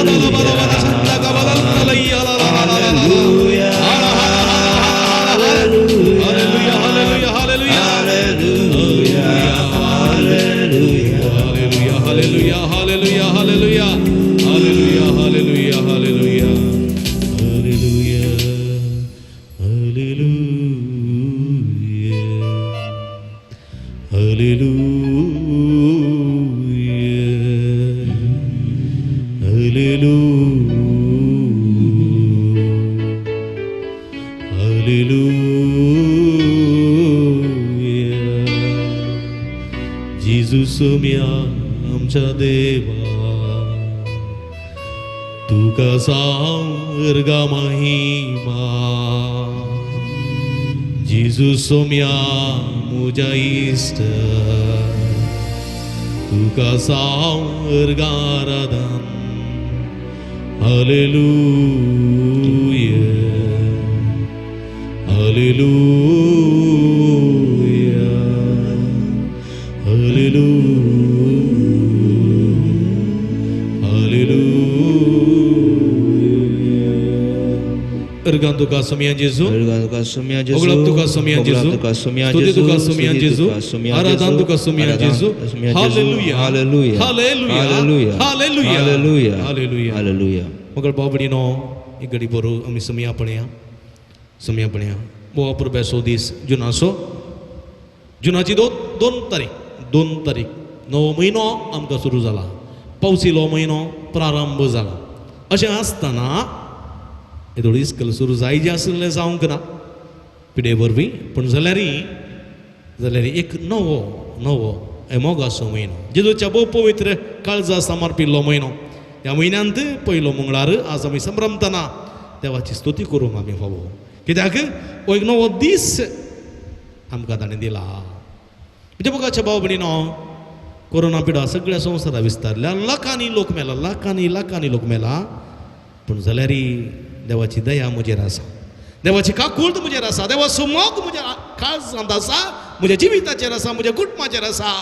Hallelujah, Hallelujah, hallelujah, hallelujah. Hallelujah, Hallelujah, hallelujah, hallelujah, hallelujah. Hallelujah, hallelujah, hallelujah. Hallelujah, hallelujah. Hallelujah. Hallelujah. Hallelujah. जेजू सोम्या आमच्या देवा तुका सार्गा महिमा जेजू सोम्या म्हज्या इश्ट तुका सार्गा आराधन Hallelujah. Hallelujah. Hallelujah. Hallelujah. अर्गां तुका सोमया जेजू तुका सोम्या जेजू होगळप तुका सोमया जेजू तुका सोम्या स्तुती जेजू तुका सोमया स्तुती जेजू तुका सोम्या आराधन जेजू, तुका सोमया आराधन जेजू तुका सोम्या जेजू. Hallelujah hallelujah hallelujah hallelujah hallelujah hallelujah hallelujah hallelujah मगर बाबडीनो एक घडी बरो आमी सोमया पळया सोमया पळया बोवा पुरब्याचो दीस जुनाचो जुनाची दोन दोन तारीख दोन तारीख नवो म्हयनो आमकां सुरू जाला पावसिलो म्हयनो प्रारंभ जाला अशें आसतना येदोळ इस्कल सुरू जायजें आसलें जावंक ना पिडे वरवीं पूण जाल्यारय जाल्यार एक नवो नवो मोगाचो म्हयनो जेजूच्या भोव पवित्र काळजा समर्पिल्लो म्हयनो ह्या म्हयन्यांत पयलो मंगळार आज आमी संभ्रमतना देवाची स्तुती करूंक आमी फावो कित्याक हो एक नवो दीस आमकां ताणें दिला म्हणजे मोगाच्या भाव भयणीनो कोरोना पिडा सगळ्या संवसारा विस्तारल्या लाखांनी लोक मेला लाखांनी लाखांनी लोक मेला पूण जाल्यारय देवाची दया म्हजेर आसा देवाची काकूळत म्हजेर आसा देवाचो मोग म्हज्या काळजांत आसा म्हज्या जिविताचेर आसा म्हज्या कुटुंबाचेर आसा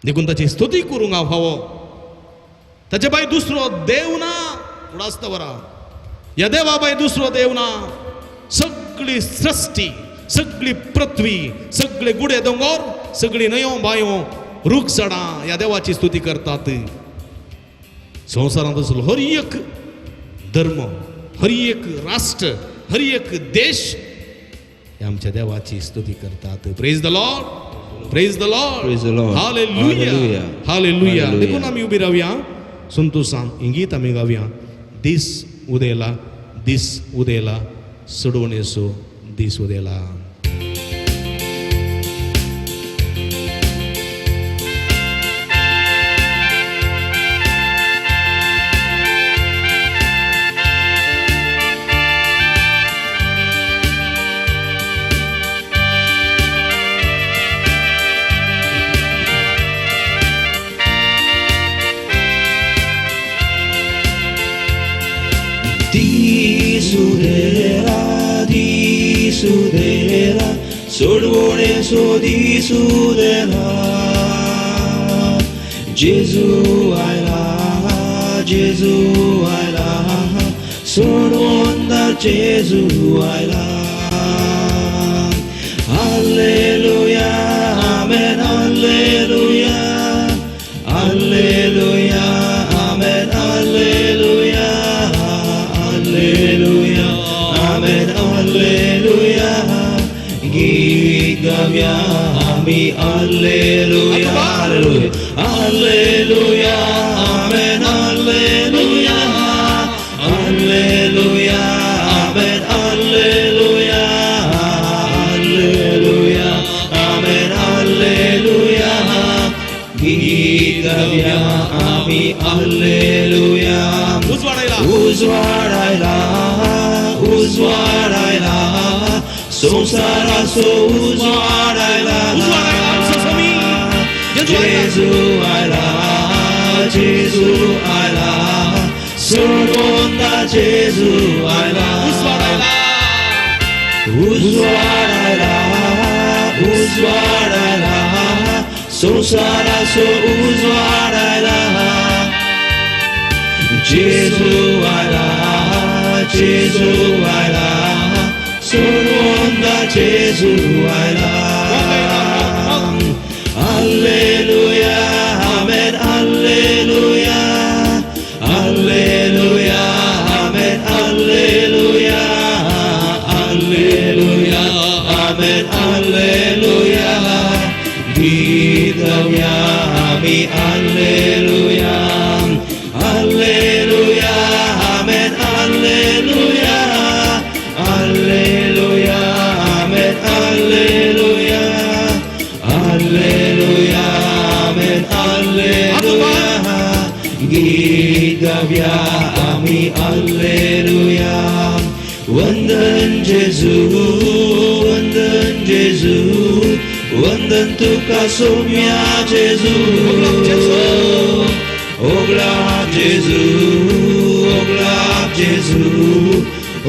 देखून ताची स्तुती करूंक हांव फावो ताचे भायर दुसरो देव ना फुडास्त बरा ह्या देवा भायर दुसरो देव ना सगळी सृश्टी सगळी पृथ्वी सगळे गुडे दोंगर सगळी न्हंयो बांयो रूख झाडां ह्या देवाची स्तुती करतात संवसारांत आसलो हर एक धर्म हर एक राष्ट्र हर एक देश हे आमच्या देवाची स्तुती करतात Praise the Lord, praise the Lord. Praise the Lord. Hallelujah. Hallelujah. Hallelujah. Hallelujah. देखून आमी उबी रावया संतोशान हें गीत आमी गावया दीस उदेला दीस उदेला सोडवणेचो दीस उदेला. दिसू देला सोडवणेचो दिसू देला जेजू आयला जेजू आयला सोडवंदार जेजू आयला. Alleluia, amen, alleluia, alleluia, amen, alleluia, alleluia, amen, alleluia. गीत गावया आम्ही alleluia, alleluia, alleluia, amen, alleluia, alleluia, amen, alleluia, alleluia, amen, alleluia. गीत गावया आम्ही alleluia. उजवाडायला उजवाडायला उजवाडायला संसाराचो उजवाडायला उजवाडायला आमचो स्वामी जेजू आयला. जेजू आयला जेजू आयला सोडवंदा जेजू आयला. उजवाडायला उजवाडायला उजवाडायला संसाराचो उजवाडायला जेजू आयला जेजू आयला सोडवंदा जेजू आयला. Alleluia, amen, alleluia, alleluia, amen, alleluia, alleluia, amen, alleluia. गीत गावया आम्ही alleluia, alleluia, amen, alleluia, alleluia, amen, alleluia, alleluia, amen, alleluia. गीत गावया आम्ही alleluia. वंदन जेजू वंदन जेजू वंदन तुका सोम्या जेजू ओगला जेजू ओगला जेजू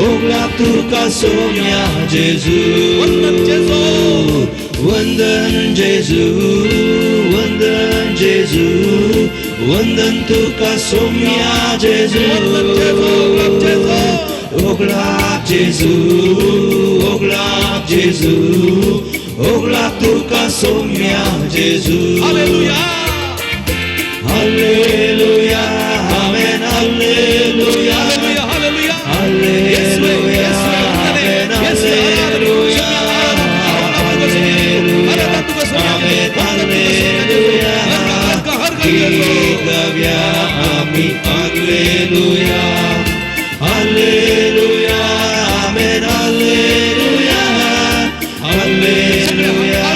ओगला तुका सोम्या जेजू. वंदन जेजू. वंदन जेजू वंदन जेजू वंदन तुका सोम्या जेजू. वंदन जेजू, ओगला जेजू. ओगला जेजू ओगला जेजू ओगला तुका सोम्या जेजू. Hallelujah. Alleluia, amen, alleluia. Hallelujah, hallelujah. Alleluia, amen, alleluia, alleluia, amen, alleluia. गीत गावया आम्ही alleluia, alleluia, amen, alleluia, alleluia,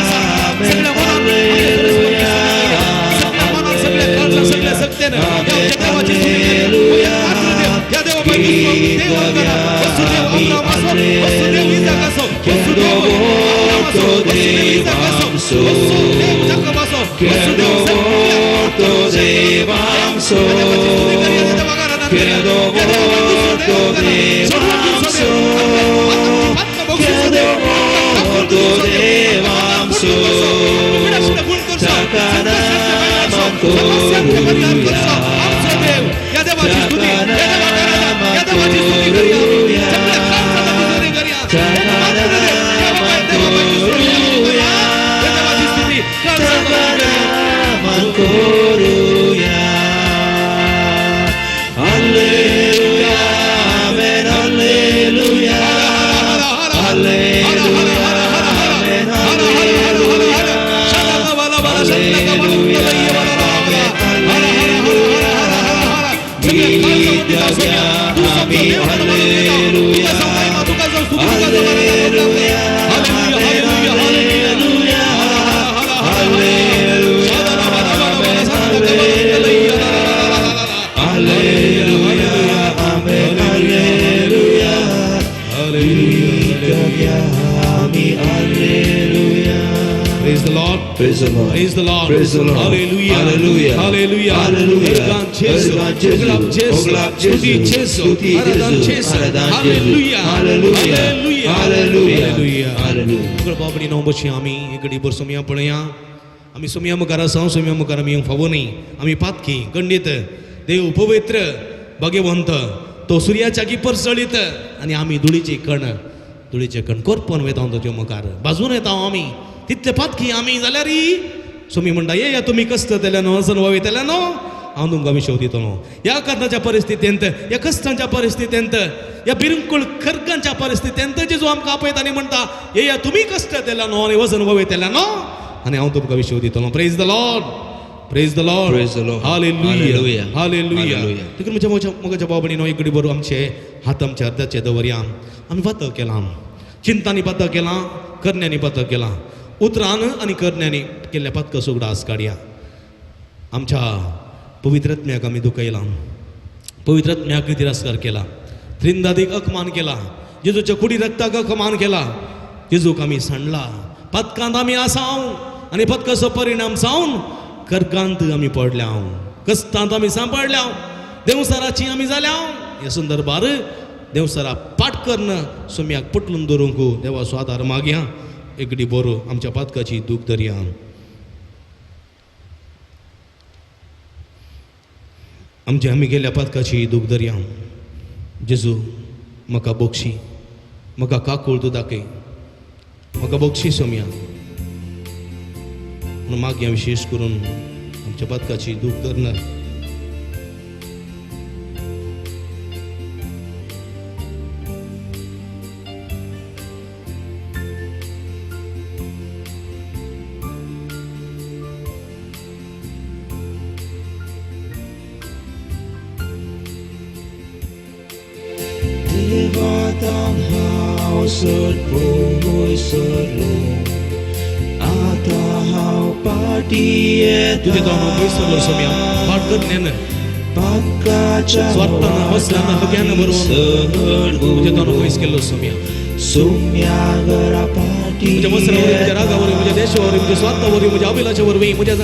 amen, alleluia, amen, alleluia. गीत गावया आम्ही alleluia. केदो मोठो देव आमचो, केदो मोठो देव आमचो, केदो मोठो देव आमचो, केदो मोठो देव आमचो. ताका नाम करूया, ताका नाम करूया, ताका नाम करूया, ताका नाम करूया. Alleluia, amen, alleluia, alleluia, amen, alleluia, alleluia, amen, alleluia. गीत गावया आम्ही alleluia, alleluia, amen, alleluia, alleluia, amen, alleluia, alleluia, amen, alleluia. गीत गावया आम्ही alleluia. Praise the Lord. Lord. Praise the Lord. Praise the Lord. Praise the Lord. Hallelujah. Hallelujah. Hallelujah. Hallelujah. Ergan Jesu. Ergan Jesu. Oglap Jesu. Oglap Stuti Jesu. Jesu. Stuti Aradan Jesu. Jesu. Aradan Jesu. Hallelujah. Hallelujah. Hallelujah. Hallelujah. Hallelujah. Hallelujah. मुगळ बाबडी णव बशी आमी एक घडी भर सोमया पळया आमी सोमया मुखार आसा सोमया मुखार आमी येवंक फावो न्ही आमी पातकी गंडीत देव पवित्र भाग्यवंत तो सुर्याच्या की परसळीत आनी आमी धुळीचे कण धुळीचे कण कोरपोन वयता ताच्या मुखार बाजून येता आमी तितले पातकी आमी जाल्यार सोमी म्हणटा ये या तुमी कश्ट जाल्यानो वजन वयतल्यानो हांव तुमकां विशव दितलो ह्या कर्णाच्या परिस्थितींत ह्या कश्टांच्या परिस्थितींत ह्या बिरंकूळ खर्गांच्या परिस्थितींत जेजू आमकां आपयता आनी म्हणटा ये या तुमी कश्ट जाल्यानो आनी वजन वयतल्यानो आनी हांव तुमकां विशव दितलो. Praise the Lord. Praise the Lord. Praise the Lord. Hallelujah. Hallelujah. Hallelujah. Hallelujah. देखून म्हज्या म्हज्या म्हज्या बाबडीनो एक घडी बरो आमचे हात आमच्या अर्दाचे दवरया आमी पातक केलां चिंतांनी पातक केलां करण्यांनी पातक केलां उतरान आनी करण्यांनी केल्ल्या पातका उगडास काडया आमच्या पवित्रत्म्याक आमी दुखयलां पवित्रत्म्याक तिरस्कार केला त्रिंदादीक अपमान केला जेजूच्या कुडी रक्ताक अपमान केला जेजूक आमी सांडला पदकांत आमी आसाव आनी पदकाचो परिणाम जावन कर्कांत आमी पडल्या कस्तांत आमी सांपडल्या देवसाराची आमी जाल्या ह्या संदर्भार देवसारा पाट करून सोम्याक पटलून दवरूंक देवाचो आदार मागया एकडी बरो आमच्या पातकाची दूख दरया. आमच्या आमी गेल्ल्या पातकाची दूख दरया. जेजू म्हाका बोक्षी म्हाका काकूळ तूं दाखय म्हाका बोक्षी सोम्या म्हणून मागया विशेष करून आमच्या पातकाची दूख धरना. तुझे तो हांव पयसलो सोम्या पाट करण्यान स्वार्थान वसलान हग्यान बरोवन तुझे तो हांव पयस केल्लो सोम्या म्हज्या वस्त्रां वरवीं म्हज्या रागा वरवीं म्हज्या देशा वरवीं म्हज्या स्वार्था वरवीं म्हज्या अभिलाशा वरवीं म्हज्या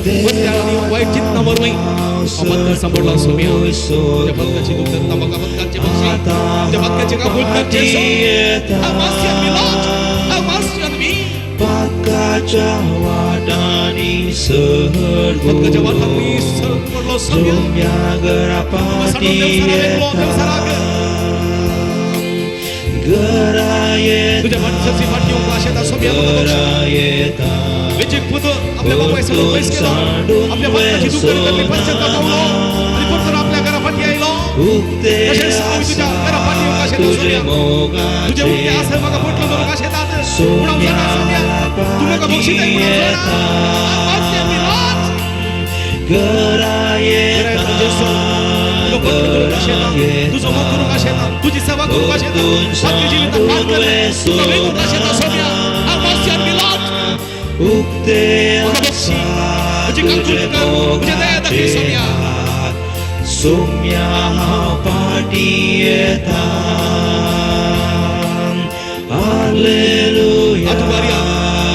वायट चिंतना वरवीं हांव पदकां सांपडला सोम्या. म्हज्या पदकाची दूख धरता म्हाका पदकांचे बक्षी म्हज्या पदकाचे काबूल कर जेजू. Have mercy on me, Lord. Have mercy on me. पातकाच्या वाटांनी पदकाच्या वाटांनी पडलो सोम्या. सोम्या पाटी घरा तुझ्या माणसाची फाटी येवंक आशेता सोम्या म्हाका बक्षी. येता वेचीक पुत आपल्या बापाय समोर पयस केलो आपल्या बापाची दूख धरली पश्चाताप पावलो आनी परतून आपल्या घरा फाटी आयलो. तशेंच हांव तुज्या घरा फाटी येवंक आशेता सोम्या. तुजे उक्ते आसा म्हाका पटलो धरूंक आशेतात पूण हांव जाणा सोम्या तूं म्हाका बक्षिताय म्हूण हांव जाणा. Have mercy on me, Lord. घरा घरा येता जेजू तुका पटलो धरूंक आशेता तुजो मोग करूंक आशेता तुजी सेवा करूंक आशेता बाकी जिविताक पार कर तुका वेगूंक आशेता Saumya. Have mercy on me, Lord. उक्ते म्हाका बक्षी म्हजी काकूळ कर म्हज्या दया दाखय सोम्या. सोम्या हांव पाटी येता. हालेलुया. हात उबारया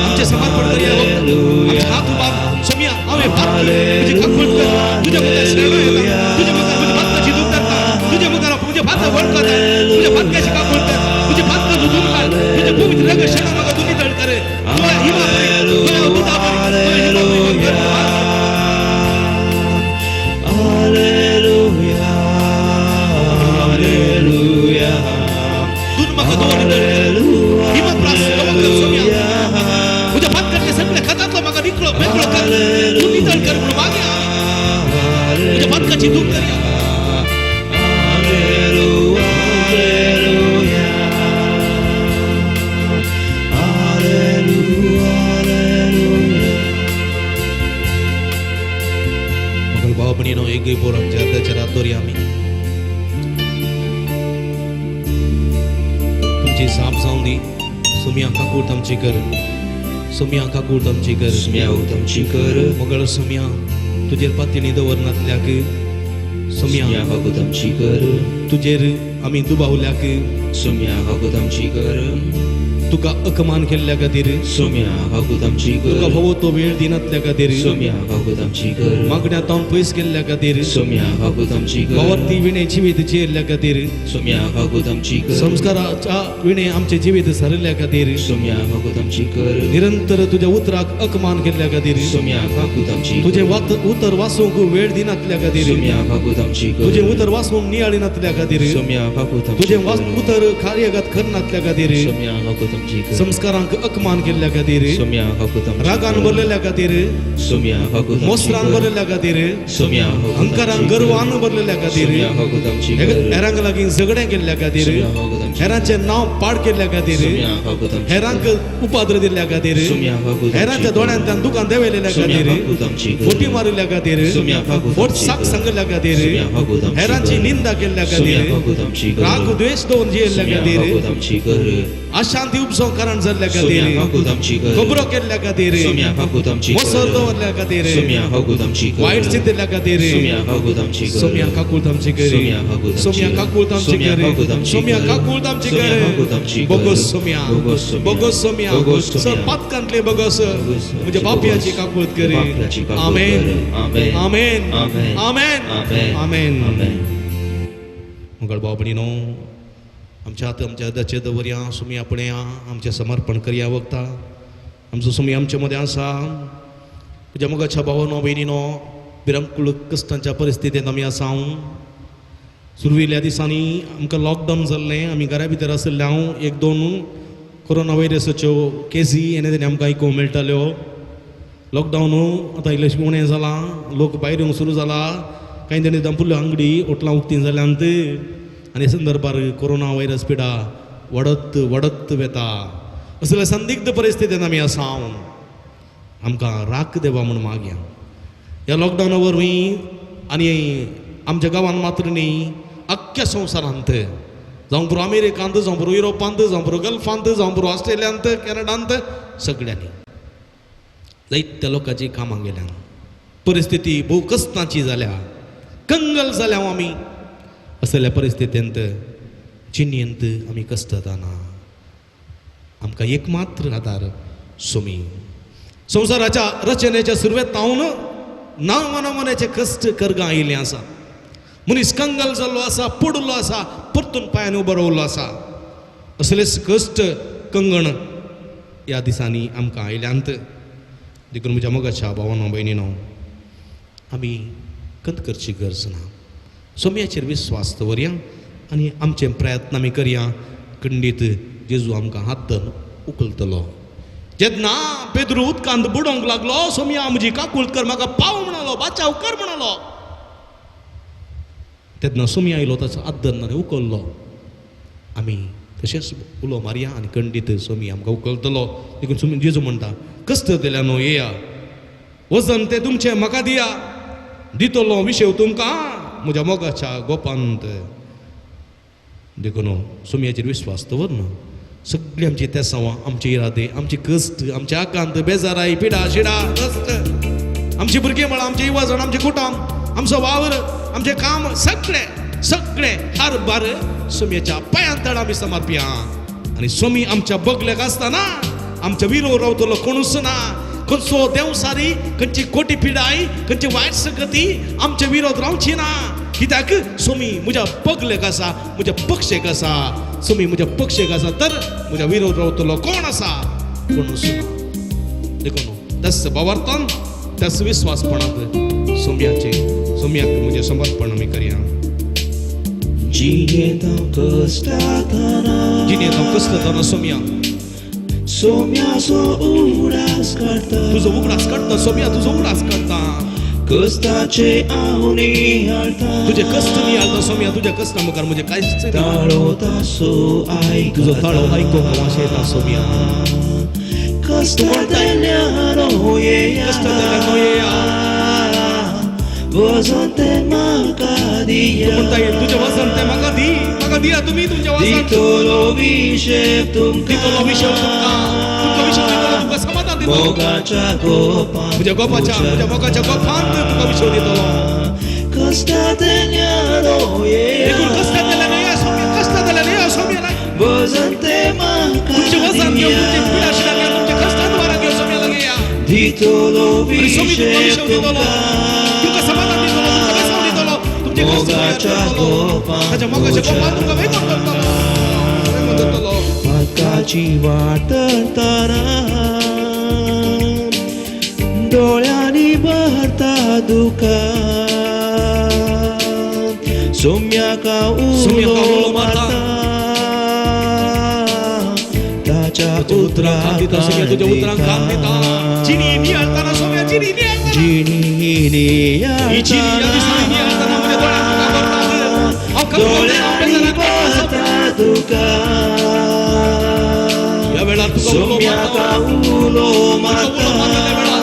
आमचें समर्पण करया आमचे हात उबार सोम्या. हांव हें पात्र म्हजी काकूळ कर तुज्या मुखार शरणो येता तुज्या मुखार म्हज्या पात्राची दूख धरता तुज्या मुखार म्हज्या पात्र वळखता तुज्या पातकाची काकूळ कर म्हज्या पात्र धुतून काड तुज्या पवित्र रग शरण म्हाका तूं नितळ कर तुवें हिमा परी तुवें दुदा परी तुवें हिमा परी म्हाका कर. हालेलुया. हालेलुया. तूं म्हाका दवर नितळ कर हिमा प्रास नवो कर सोम्या. म्हज्या पातकांतले सगळे खतांतलो म्हाका निकळो मेकळो कर तूं नितळ कर म्हणून मागया म्हज्या पातकाची दूख करया. मगळ भाव भयणीनो एक पोर आमच्या अर्दाच्या रात दवरया आमी तुमची साप जावं दी सोम्या काकूळ आमची कर सोम्या काकूळ आमची कर सोम्या आमची कर. मगळ सोम्या तुजेर पातयेणी दवरनातल्याक सोम्या सोम्या काकूत आमची कर. तुजेर आमी दुबावल्याक सोम्या काकूत आमची कर. तुका अकमान केल्ल्या खातीर, सोम्या काकूत आमची तुका कर। फावो तो वेळ दिनातल्या खातीर, सोम्या काकूत आमची कर। मागण्या तावन पयस केल्ल्या खातीर, सोम्या काकूत आमची कर। भावार्थी विणे जिवीत जियेल्ल्या खातीर, सोम्या काकूत आमची कर। संस्काराच्या विणे आमचे जिवीत सारिल्ल्या खातीर, सोम्या काकूत आमची कर। निरंतर तुज्या उतराक अकमान केल्ल्या खातीर, सोम्या काकूत आमची कर। तुजें उतर वाचूंक वेळ दिनातल्या खातीर, सोम्या काकूत आमची कर। तुजें उतर वाचूंक नियाळिनातल्या खातीर, सोम्या काकूत आमची तुजें कर। उतर कार्यगत करनातल्या खातीर, सोम्या काकूत आमची कर। संस्कारांक अकमान केल्ल्या खातीर, सोम्या काकूत आमची रागान कर। भरलेल्या खातीर, सोम्या काकूत आमची मोसरान कर। भरलेल्या खातीर, सोम्या काकूत आमची अहंकारान कर। गर्वान भरलेल्या खातीर, सोम्या काकूत आमची कर। हेरांक लागीं झगडें केल्ल्या खातीर, सोम्या काकूत आमची कर। हेरांचें नांव पाड केल्ल्या खातीर, सोम्या काकूत आमची कर। हेरांक उपाद्र दिल्ल्या खातीर, सोम्या काकूत आमची हेरांच्या कर। दोळ्यांतल्यान दुकान देंवयलेल्या सोम्या खातीर, काकूत आमची कर। फोटी मारिल्ल्या खातीर, सोम्या काकूत फोट आमची साक कर। सांगिल्ल्या खातीर, सोम्या काकूत आमची हेरांची कर। निंदा केल्ल्या सोम्या खातीर, काकूत आमची कर। राग द्वेष दवरून जियेल्ल्या सोम्या खातीर, काकूत आमची कर। अशांती उपसोंक कारण जाल्ल्या सोम्या खातीर, काकूत आमची कर। खबरो केल्ल्या खातीर, सोम्या काकूत आमची कर। मोसर दवरल्या खातीर, सोम्या काकूत आमची कर। वायट चिंतिल्ल्या खातीर, सोम्या काकूत आमची कर। सोम्या काकूत आमची कर। सोम्या काकूत आमची सोम्या कर। काकूत आमची सोम्या कर। काकूत आमची सोम्या कर। काकूत आमची सोम्या कर। काकूत आमची कर। Bogus Somya, bogus Somya. Bogus Somya. Bogus Somya. Sir पातकांतले बोगस। बोगस म्हज्या बापयाची काकूत कर। बापयाची काकूत आमेन। कर। आमेन। आमेन। आमेन। आमेन। आमेन। आमेन। आमेन। मंगळ भाव भयणीनो, आमच्या हात आमच्या हृदयाचेर दवरया, सुमी आपणया आमचें समर्पण करया वखता आमचो सुमी आमचे मदें आसा। म्हज्या मोगाच्या भावानो भयणीनो, भिरांकूळ कश्टांच्या परिस्थितींत आमी आसा। सुरवेल्या दिसांनी आमकां लॉकडावन जाल्लें, आमी घरा भितर आशिल्ले। हांव एक दोन कोरोना व्हायरसाच्यो केसी येणे तेणे आमकां आयकूंक मेळटाल्यो। लॉकडावन आतां इल्लें उणें जालां, लोक भायर येवंक सुरू जाला, कांय जाणी दांपुल्ल्यो आंगडी होटलां उक्तीं जाल्यांत आनी संदर्भार कोरोना व्हायरस पिडा वाडत वाडत वेता। असल्या संदिग्ध परिस्थितींत आमी आसा। आमकां राख देवा म्हूण मागया। ह्या लॉकडावना वरवीं आनी आमच्या गांवांत मात्र न्ही, अख्ख्या संवसारांत, जावं पुरो अमेरिकांत, जावं पुरो युरोपांत, जावं पुरो गल्फांत, जावं पुरो ऑस्ट्रेलियांत, कॅनडांत, सगळ्यांनी जायत्या लोकांची कामां गेल्यान। परिस्थिती भोव कश्टांची जाल्या, कंगल जाल्या आमी। असल्या परिस्थितींत जिणेंत आमी कश्टताना आमकां एक मात्र आदार सुमी। संवसाराच्या रचनेच्या सुरवेत तावन नांव मनाचे कश्ट करगां आयिल्लें आसा। मनीस कंगल जाल्लो आसा, पडिल्लो आसा, परतून पांयान उबो रावल्लो आसा। असलेच कश्ट कंगण ह्या दिसांनी आमकां आयल्यांत। देखून म्हज्या मोगाच्या भावानो भयणीनो, आमी खंत करची गरज ना। सोम्याचेर विस्वास दवरया आनी आमचे प्रयत्न आमी करया। खंडीत जेजू आमकां हात धरून उखलतलो। जेन्ना पेद्रू उदकांत बुडोवंक लागलो, सोम्या म्हजी काकूळ कर, म्हाका पाव म्हणालो, बाचाव कर म्हणालो, तेन्ना सोम्या आयलो, ताचो हात धरून आनी उखल्लो। आमी तशेंच उलो मारया आनी खंडीत सोमी आमकां उखलतलो। देखून सोमी जेजू म्हणटा, कश्ट दिल्या न्हू येया, वजन तें तुमचें म्हाका दिया, दितलो विशेव तुमकां म्हज्या मोगाच्या गोपांत। देखून सोम्याचेर विस्वास दवर न्हू। सगळीं आमची तेसांवां, आमचे इरादे, आमचे कश्ट, आमचे आकांत, बेजाराय, पिडा शिडा, कश्ट, आमची भुरगीं मळां, आमचें इवाजण, आमचें कुटुंब, आमचो वावर, आमचें काम, सगळें सगळें हर बार सोम्याच्या पांयां तळ आमी समर्पया। आनी सोमी आमच्या बगल्याक आसतना आमच्या विरो रावतलो कोणूच ना। खंयचो देंवसारी, खंयची कोटी पिडाय, खंयची वायट संगती आमच्या विरोध रावची ना। कित्याक सोमी म्हज्या बगलेक आसा, म्हज्या पक्षेक आसा। सोमी म्हज्या पक्षेक आसा तर म्हज्या विरोध रावतलो कोण आसा? कोणूच ना। देखून त्याच भावार्थान, त्याच विस्वासपणांत सोम्याचे सोम्याक म्हजें समर्पण आमी करया। जिणेंत हांव कश्टातना, जिणेंत हांव कश्टताना सोम्या, सोम्याचो उगडास काडटा, तुजो उगडास काडटा सोम्या, तुजो उगडास काडटा, कश्टाचे हांव नियाळटा, तुजे कश्ट नियाळटा सोम्या, तुज्या कश्टा मुखार म्हजें कांयच न्ही। ताळो तासो आयकता, तुजो ताळो आयकूंक हांव आशेता सोम्या। कश्टांतल्यान येया, कश्टांतल्यान येया, वजन तें म्हाका दिया, तूं म्हणटा तुजें वजन तें म्हाका दी, म्हाका दिया तुमी तुमचें वजन। दितलो विशेव तुमकां, दितलो विशेव तुमकां, तुमकां विशेव दितलो, तुमकां समाधान दितलो। मोगाच्या गोपांत, म्हज्या गोपाच्या, म्हज्या मोगाच्या गोपांत तुका विशेव दितलो। कश्टांतल्यान येया, देखून कश्टांतल्यान येया सोम्या, कश्टांतल्यान येया सोम्या, वजन तें म्हाका तुमचें वजन घेवन तुमचे पिडाशिडाक या, तुमचे कश्टान वाराक यो सोम्या लागीं या. दितलो आनी सोमी तुमकां विशेक विशव दितलो, तुमकां समाधान दितलो, तुमकां बेसांव दितलो, तुमचे कश्ट मोगाच्या करतलो. गोपान ताच्या मोगाच्या गोपान तुमकां वेगोवन करतलो, वेगोवन करतलो. पातकाची वाट धरताना दोळ्यांनी भरता दुकां सोम्याका सोम्याका उलो उलो मारता. मारता ताच्या तुज्या उतरांक कान दिता सोम्या, तुज्या उतरांक कान दिता. जिणी नियाळताना सोम्या, जिणी नियाळताना. जिणी ही जिणी ह्या दिसांनी नियाळताना म्हज्या दोळ्यांत तुका भरता. हांव कमी दोळ्यांनी भरता दुकां ह्या वेळार तुका उलो सोम्याका मारता. उलो तुका उलो मारलेल्या वेळार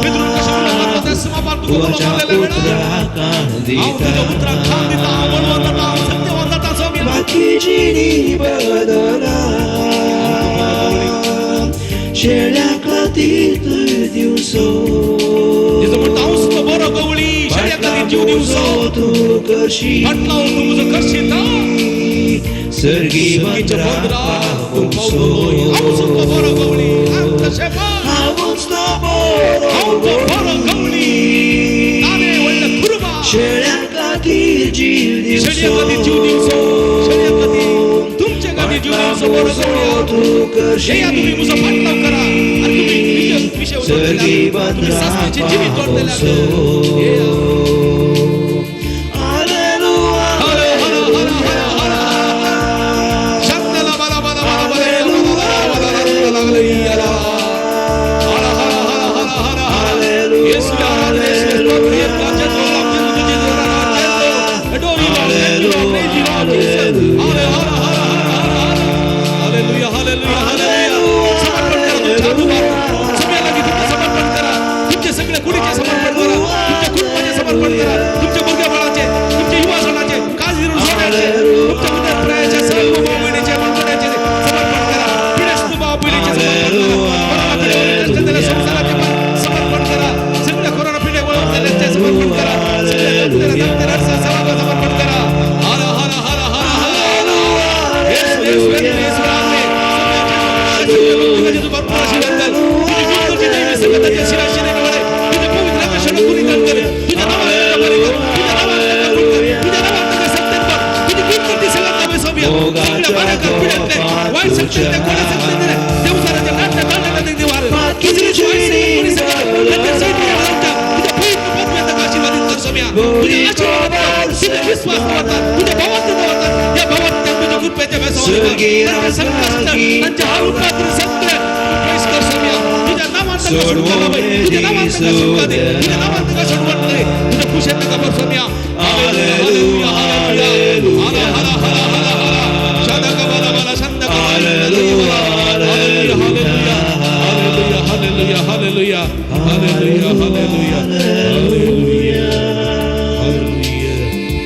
पेद्रून कशें उलो मारलो त्या सुमापार तुका उलो तुज्या मारलेल्या वेळार उतराक कान हांव तुज्या उतरांक कान दिता, हांव बळवंत जाता, हांव सत्यवान जाता सोम्या. बाकी जिणी बदला शेळ्या खातीर तूं दिवसो जेजू म्हणटा, हांवच तो बरो गवळी, शेळ्या खातीर जीव दिवचो. तूं करशी फाटलाव तूं म्हजो करशीत हा. सर्गी सर्गीच्या बंदराक तूं पावतलो. हांवच तो बरो गवळी, आमचो शेफा. हांवच तो बरो हांव तो बरो गवळी, नाणे व्हडले कुर्बा. शेळ्या खातीर जीव दिवचो. शेळ्या खातीर जीव दिवचो, शेळ्या खातीर, तुमचे खातीर जीव दिवचो बरो गवळी. तूं करशी येया तुमी म्हजो फाटलाव करा आनी तुमी विशय सर्गी तुमी सासणाचें जिवीत जोडटल्यात. येया. हालेलुया. हर हर हर हर हर हर. शंतला बला बला बला बला बला बला बला बला बला. हर हर हर हर हर हर. येशूच्या आराधना, येशूच्या स्तोत्र, येशूच्या जय, जय, जय, जय, जय. Adore you, Lord. Thank you, Lord. Praise you, Lord Jesus. Har Har Har Har Har. Hallelujah, hallelujah, hallelujah. समर्पण करा तुमच्या हातोभार. सगळ्या तुमचं समर्पण करा. तुमचे सगळे कुडीचे समर्पण करा. तुमच्या कुटुंबाचे समर्पण करा. तुमच्या भुरग्या बाळाचे, तुमच्या युवासणाचे, काळजी सोन्याचे, तुमच्या उदर प्रायाचे, सर्व भाऊ बहिणीचे, मनसुड्याचे समर्पण करा. पिडेस्त भाऊ बहिणीचे समर्पण करा. कोरोना पिढे कष्ट संसाराचे पण समर्पण करा. सगळ्या कोरोना पिढे वळवलेल्यांचे समर्पण करा. सगळ्या समर्पण करा. हर हर हर हर हर. येशू, येशू, येशू, येशू, आमेन. भरपूर आशीर्वाद घाल. तुझी गुणकरची दैवी संगताच्या शिराशिरे निवडे. तुझ्या पवित्र आकाशाला कुणी दान करे. तुझ्या नावात ताका बरे कर. तुझ्या नावात ताका गुण कर. तुझ्या नावात ताका सत्तेत कर. तुझी गुणकरची संगत आम्ही सोबूया. सगळ्या बऱ्या पिढ्यातले, वाईट शक्तींतले, कोणा शक्तींतले, देवसाराच्या नाट्य तांडण्यात देवार. तुझी वाईट शक्ती कोणी सगळं. त्यांच्या सहित तुझ्या तुझ्या पवित्र पदव्या ताका आशीर्वादित कर सोबूया. तुझ्या आशीर्वादात तुझे विश्वास दवरतात, तुझ्या भावात दवरतात. या भावात त्या तुझ्या कृपेच्या बेसावर त्यांचे संकष्ट, त्यांचे हाल उपात्र सगळे प्रेस कर सोबूया. तुझ्या नावात ताका सुटका लाभय. तुझ्या नावात ताका सुटका दे. तुझ्या नावात ताका सोडवण दे. तुझ्या खुशेत ताका भर सोबूया. हालेलुया, हालेलुया, हर हर हर हर हर. शदक बल बल शंदक hallelujah, hallelujah, hallelujah, hallelujah, hallelujah, hallelujah, hallelujah,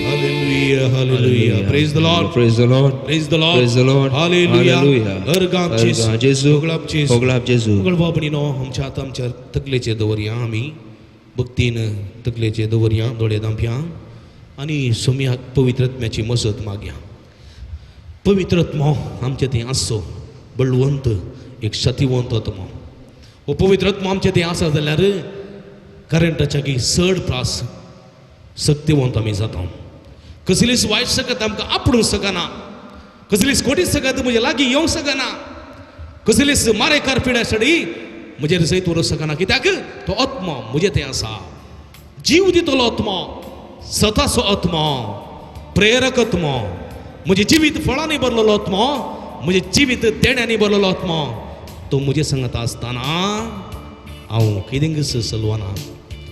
hallelujah, hallelujah. Praise the Lord. Praise the Lord. Praise the Lord. Praise the Lord. Hallelujah. Hallelujah. अर्गां जेजू. अर्गां जेजू. होगळाप जेजू. होगळाप जेजू. होगळ बाबणीनो, आमच्या आतां आमच्या तकलेचेर दवरया. आमी भक्तीन तकलेचेर दवरया, दोळे दांपया आनी सोम्याक पवित्र आत्म्याची मजत मागया. पवित्र आत्मो आमचे थंय आसचो, बळवंत एक शतिवंत आत्मो. हो पवित्र आत्मो आमचे थंय आसा जाल्यार करंटाच्या की चड प्रास शक्तिवंत आमी जाता. कसलीच वायट शकत आमकां आपडूंक शकना, कसलीच खोटी शकत म्हज्या लागीं येवंक शकना, कसलीच मारेकार पिड्या सडी म्हजेर सयत व्हरूंक शकना. कित्याक तो आत्मो म्हजे थंय आसा. जीव दितलो आत्मो, सताचो आत्मो, प्रेरक आत्मो, म्हजें जिवीत फळांनी भरलेलो आत्मो, म्हजें जिवीत देण्यांनी भरलेलो आत्मो. तो म्हजे संगत आसतना हांव कितेंकच सलवना,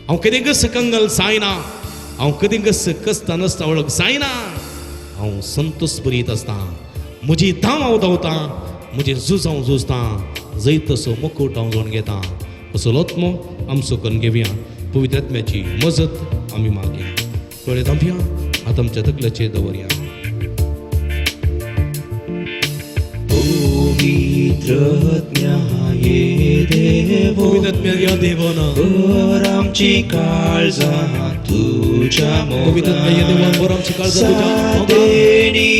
हांव कितेंकच कंगल जायना, हांव कदींकच कसता नासता वळख जायना. हांव संतोष बरीत आसता. म्हजी धांव हांव धांवता, म्हजें झूज हांव झुजता, जैत तसो मुकूट हांव जोडून घेता. असो आत्मो आमचो करून घेवया. पवित्र आत्म्याची मजत आमी मागया. दोळे धांपया, आतां आमच्या तकलेचेर दवरया. पवित्र ये देवो, पवित्र आत्म्या या देवान, भर आमची काळजां तुज्या पवित्र आत्म्या या देवान, भर आमची काळजां तुज्या मोगान. सादेणी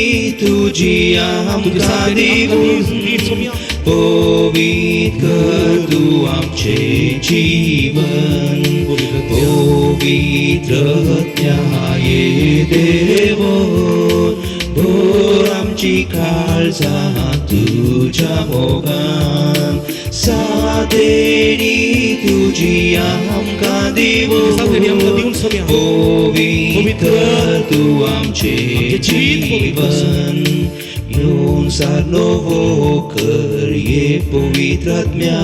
तुजी तुजी आमकां सादेणी आमकां दिवून दी, दी सोम्या. पवित्र पवित्र कर तूं आमचें जीवन पवित्र आत्म्या ये देवो भर आमची काळजां तुज्या मोगान सादेणी तुजी आमकां दिवून सादेणी आमकां दिवन सोम्या. पवित्र तूं आमचें जीवन येवन सारलो कर ये पवित्र आत्म्या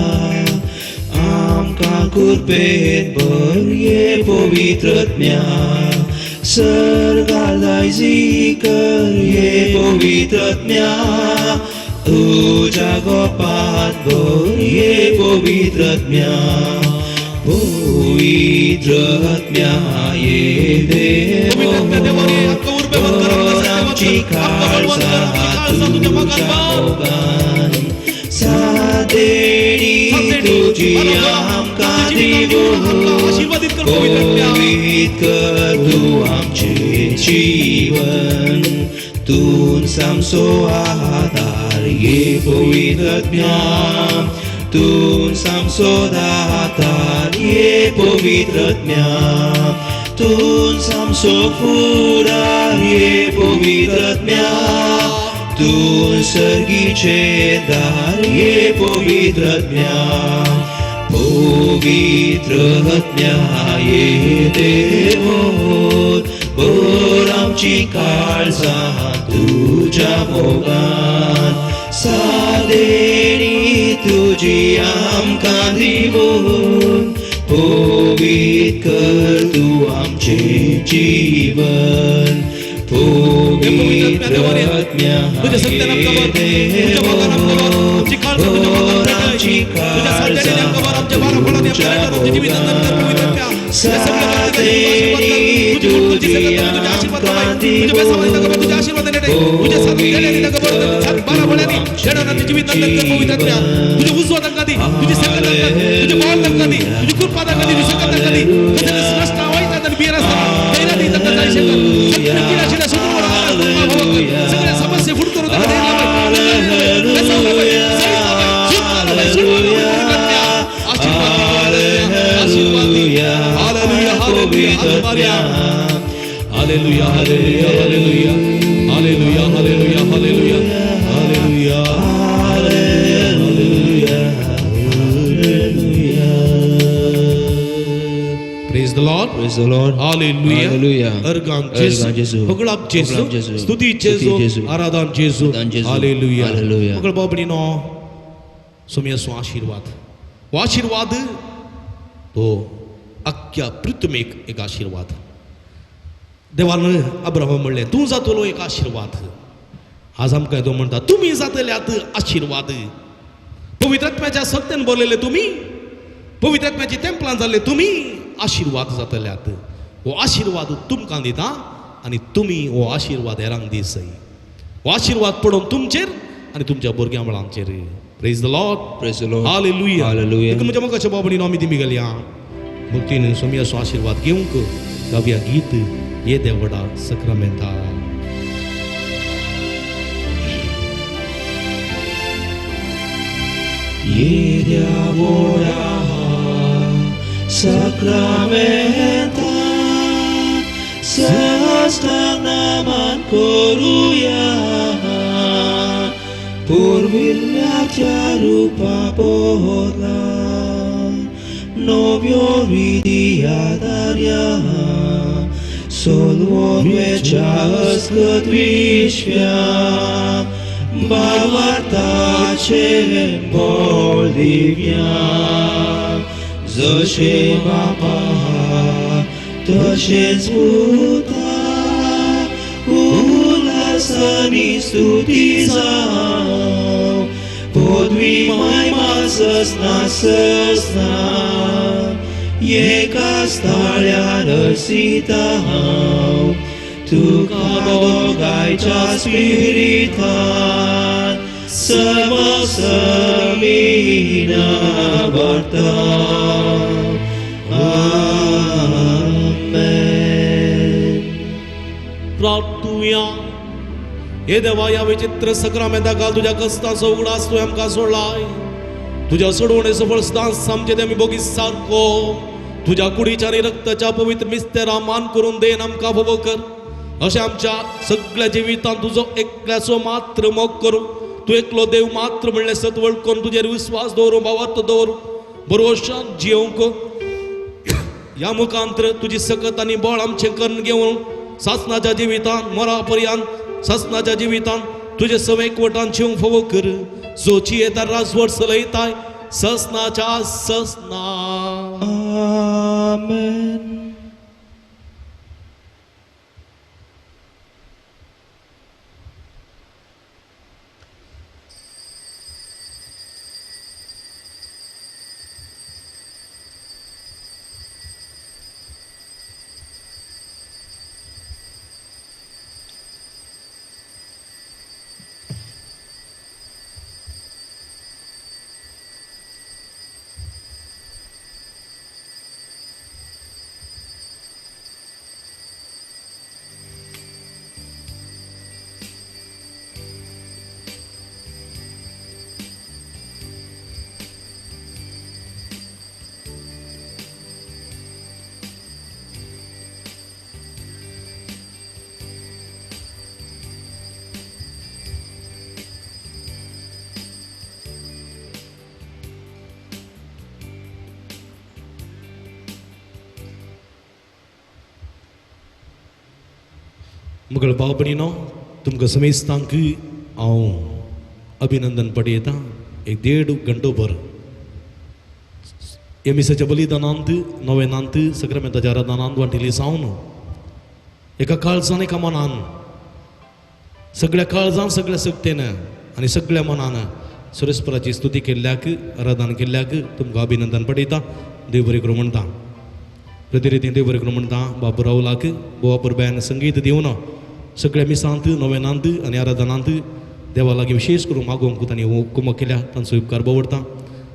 आमकां कुरपेत भर ये पवित्र आत्म्या सर्गार दायजी कर ये पवित्र आत्म्या तुज्या गोपात भर ये पवित्र आत्म्या पवित्र आत्म्या ये देव पवित्र आत्म्या देवा रे, आमकां उर्बेवंत कर, आमकां भर आमची सत्यवंत कर, आमकां बळवंत कर, आमची काळजां काळजां तुज्या मोगान तुज्या भर. मोगान सादेणी सादेणी, तुजी बरोबर, आमकां आमच्या जिवितांत दिवून आमकां आशीर्वादीत कर पवित्र आत्म्या. पवित्र कर तूं आमचें जीवन तूं आमचो आदार ये पवित्र आत्म्या तूं आमचो दातार ये पवित्र आत्म्या तूं आमचो फुडार ये पवित्र आत्म्या तूं सर्गीचें दार ये पवित्र आत्म्या पवित्र आत्म्या ये देवो भर आमची काळजां तुज्या मोगान सादेणी तुजी आमकां दिवून पवित्र कर तूं आमचें जीवन पवित्र आत्म्या तुज्या सत्यान आमकां भर, तुज्या मोगान आमकां भर, आमची काळजां तुज्या मोगान आमची पेटय. तुज्या सादेणी आमकां भर, आमच्या बारा फळांनी, आमच्या रेटान, आमच्या जिवितांत आमकां पवित्र आत्म्या. तुज्या सगळ्या भक्तांनी तुका आशीर्वाद कर. तुजी तुजी सगळ्या तुझ्या आशीर्वाद लावाय. तुज्या बेसावानी ताका भर, तुज्या आशीर्वादान येताय. तुज्या सात देण्यांनी ताका भर, तुज्या सात बारा फळांनी देण्यान आमच्या जिवितांत आमकां पवित्र आत्म्या. तुझे उजवा तांकां दी, तुझी संगत तांकां दी, तुझे बळ तांकां दी, तुझी कृपा तांकां दी, तुझी संगत तांकां दी. तशेंच नश्ट वायटात आनी बियर आसतना धैर्यान दी तांकां जाय शकत. सगळे किडाशिल्या शत्रूवर आरास करून भाव कर. सगळे समस्ये फुट करून तांकां धैर्य लावाय. बेसाव लावाय, सैत लावाय, सुटका लावाय, सुटका लावाय, पवित्र आत्म्या. आशीर्वाद दी, पवित्र आत्म्या. आशीर्वाद दी. Hallelujah, hallelujah, hallelujah. Hallelujah, hallelujah, hallelujah. Hallelujah, hallelujah, hallelujah. Hallelujah. Praise the Lord. Praise the Lord. Hallelujah. Hallelujah. Organ जेजू. अर्गान जेजू. होगळाप जेजू. होगळाप जेजू. स्तुती स्तुती जेजू. जेजू. आराधन जेजू. आराधन जेजू. हालेलुया. हालेलुया. होगळ बाबणीनो सोमयाचो आशीर्वाद. हो आशीर्वाद तो अख्ख्या पृथ्वीक एक आशीर्वाद. देवान अब्राहम म्हणलें तूं जातलो एक आशीर्वाद. आज आमकां तो म्हणटा तुमी जातल्यात आशीर्वाद. पवित्र आत्म्याच्या सत्यान बोललेले तुमी, पवित्र आत्म्याची तेंपलां जाल्ले तुमी आशीर्वाद जातल्यात. हो आशीर्वाद तुमकां दिता आनी तुमी हो आशीर्वाद हेरांक दिसय. हो आशीर्वाद पडोवन तुमचेर आनी तुमच्या भुरग्यां मुळांचेर. Praise the Lord. Praise the Lord. Hallelujah. Hallelujah. म्हज्या मोगाच्या बाबणीनो आमी दिमी घालया भक्तीन सोमयाचो आशीर्वाद घेवंक गावया गीत ये देवडा सक्रामेंता. येद्या व्हडा साक्रामेंता साष्टांग नमन करुया पुर्विल्ल्याच्या रुपा बदला नव्यो रिती आदार्या सोलवोवेच्या अस्कत विश्व्या भावार्थाचे बळ दिव्या जशें बापा तशेंच पुता उल्हासानी स्तुती जावं पदवी महिमा ससना ससना एकाच ताळ्यार हरसिता हांव तुका दोगांयच्या स्पिरितान समसमीना भरता. आमेन. प्रार्थुया. हे देवा, ह्या विचित्र सक्रामेंता घाल तुज्या कस्ताचो उगडास तुवें आमकां सोडलाय. तुज्या सोडवणेचो फळ सदांच आमचे ते आमी बोगी सारको तुज्या कुडीच्या आनी रक्ताच्या पवित्र मिस्तेरा मान करून then आमकां फावो कर. अशें आमच्या सगळ्या जिवितांत तुजो एकल्याचो मात्र मोग करूं, तूं एकलो देव मात्र म्हणलें सत वळखून तुजेर विस्वास दवरूं, भावार्थ दवरूं, बरोवशान जियोवंक. ह्या मुखांतर तुजी सकत आनी बळ आमचें करून घेवन सासनाच्या जिवितांत मरा पर्यंत सासनाच्या जिवितांत तुजे सवे एकवटान जिवंक फावो कर. जोची येता राजवट चलयताय ससनाच्या ससना. आमेन. मगळ भाव भयणीनो, तुमकां समेस्तांक हांव अभिनंदन पडयता. एक देड घंटो भर ह्या मिसाच्या बलिदानांत, नवेनांत, सक्रामेंताच्या आराधनांत वांटिल्ली जावन एका काळजान एका मनान, सगळ्या काळजान, सगळ्या सक्तेन आनी सगळ्या मनान सुरेस्पराची स्तुती केल्ल्याक, आराधन केल्ल्याक तुमकां अभिनंदन पडयता. देव बरें करूं म्हणटा. प्रतिरितीन देव बरें करूं म्हणटा. बाबू राहुलाक गोवा परब्यान संगीत दिवन सगळ्या मिसांत, नवेनांत आनी आराधनांत देवा लागीं विशेश करून मागोवंक तांणी कुमक केल्या, तांचो उपकार बवडटा.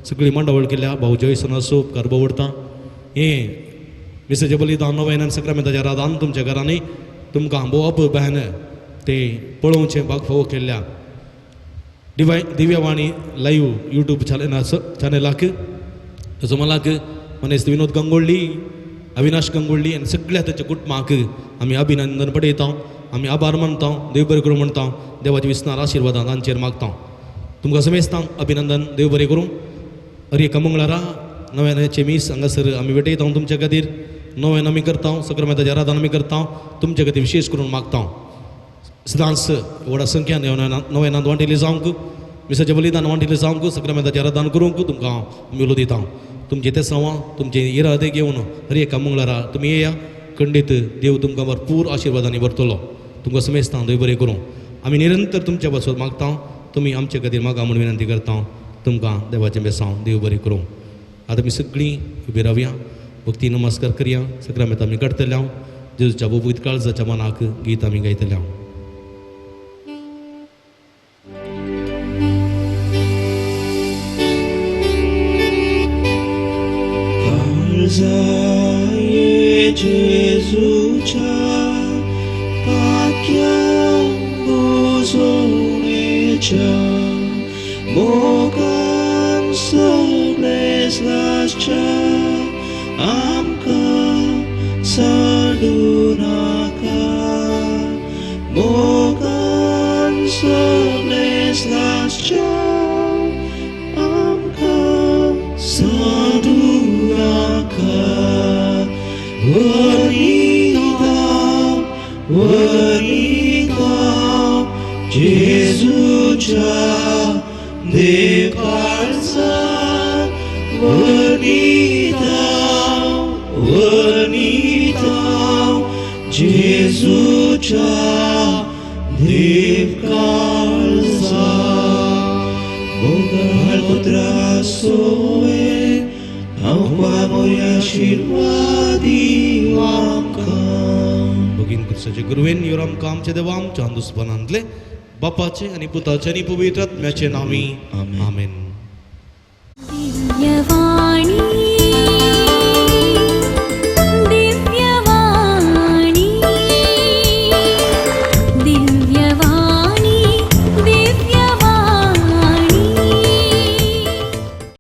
सगळी मांडावळ केल्या भाऊ जयसनाचो उपकार बवडटा. हें मिसाचें बलिदान, नवेनान, सक्रामेंताच्या आराधन तुमच्या घरांनी तुमकां गोवा परब्यान ते पळोवचें भाग फावो केल्ल्या दिव्यवाणी लायव्ह यूट्यूब चॅनलाक, ताचो मालाक मनेस्त विनोद गंगोळ्ळी, अविनाश गंगोळ्ळी आनी सगळ्या ताच्या कुटुंबाक आमी अभिनंदन पडयता, आमी आभार मानता, देव बरें करूं म्हणटा, देवाच्या विस्नार आशिर्वादान तांचेर मागता. तुमकां समेस्तांक अभिनंदन, देव बरें करूं. हर एका मंगळारा नव्याचे मीस हांगासर आमी भेटयता तुमच्या खातीर. नव्यान आमी करता, सक्रामेंताच्या आराधन आमी करता, तुमच्या खातीर विशेश करून मागता. सदांच व्हडा संख्यान नव्यानांत वांटिल्ली जावंक, मिसाचें बलिदान वांटिल्लें जावंक, सक्रामेंताचें आराधन करूंक तुमकां आमी उलो दिता. तुमचें तेसांवां, तुमचे इरादे घेवन हर एका मंगळारा तुमी येया. खंडीत देव तुमकां भरपूर आशिर्वादांनी भरतलो. तुमकां समेस्तांक देव बरें करूं. आमी निरंतर तुमच्या पासत मागता, तुमी आमचे खातीर मागा म्हूण विनंती करता. तुमकां देवाचें बेसांव, देव बरें करूं. आतां आमी सगळीं उबी रावया, भक्ती नमस्कार करया, सक्रामेंत आमी काडटले हांव, जेजूच्या बोबीत काळजाच्या मनाक गीत आमी गायतले हांव. जेजूच्या पाक्या बुजवणेच्या मोगान सगळें लासच्या आमकां साडू नाका, मोगान सगळें लासच्या आमकां साडू नाका. वरिता वरिता जेजूच्या देव काळजा, वरिता वरिता जेजूच्या देव काळजा. मोगाळ पुत्रा सोवे हांव मोऱ्या आशिर्वादी आमकां. भगीन क्रिस्ताचे गुरुवेन your आमकां आमच्या देवा आमच्या दुस्पनांतले बापाचे आनी पुताचे आनी पवित्र आत्म्याचे नांवी आमेन.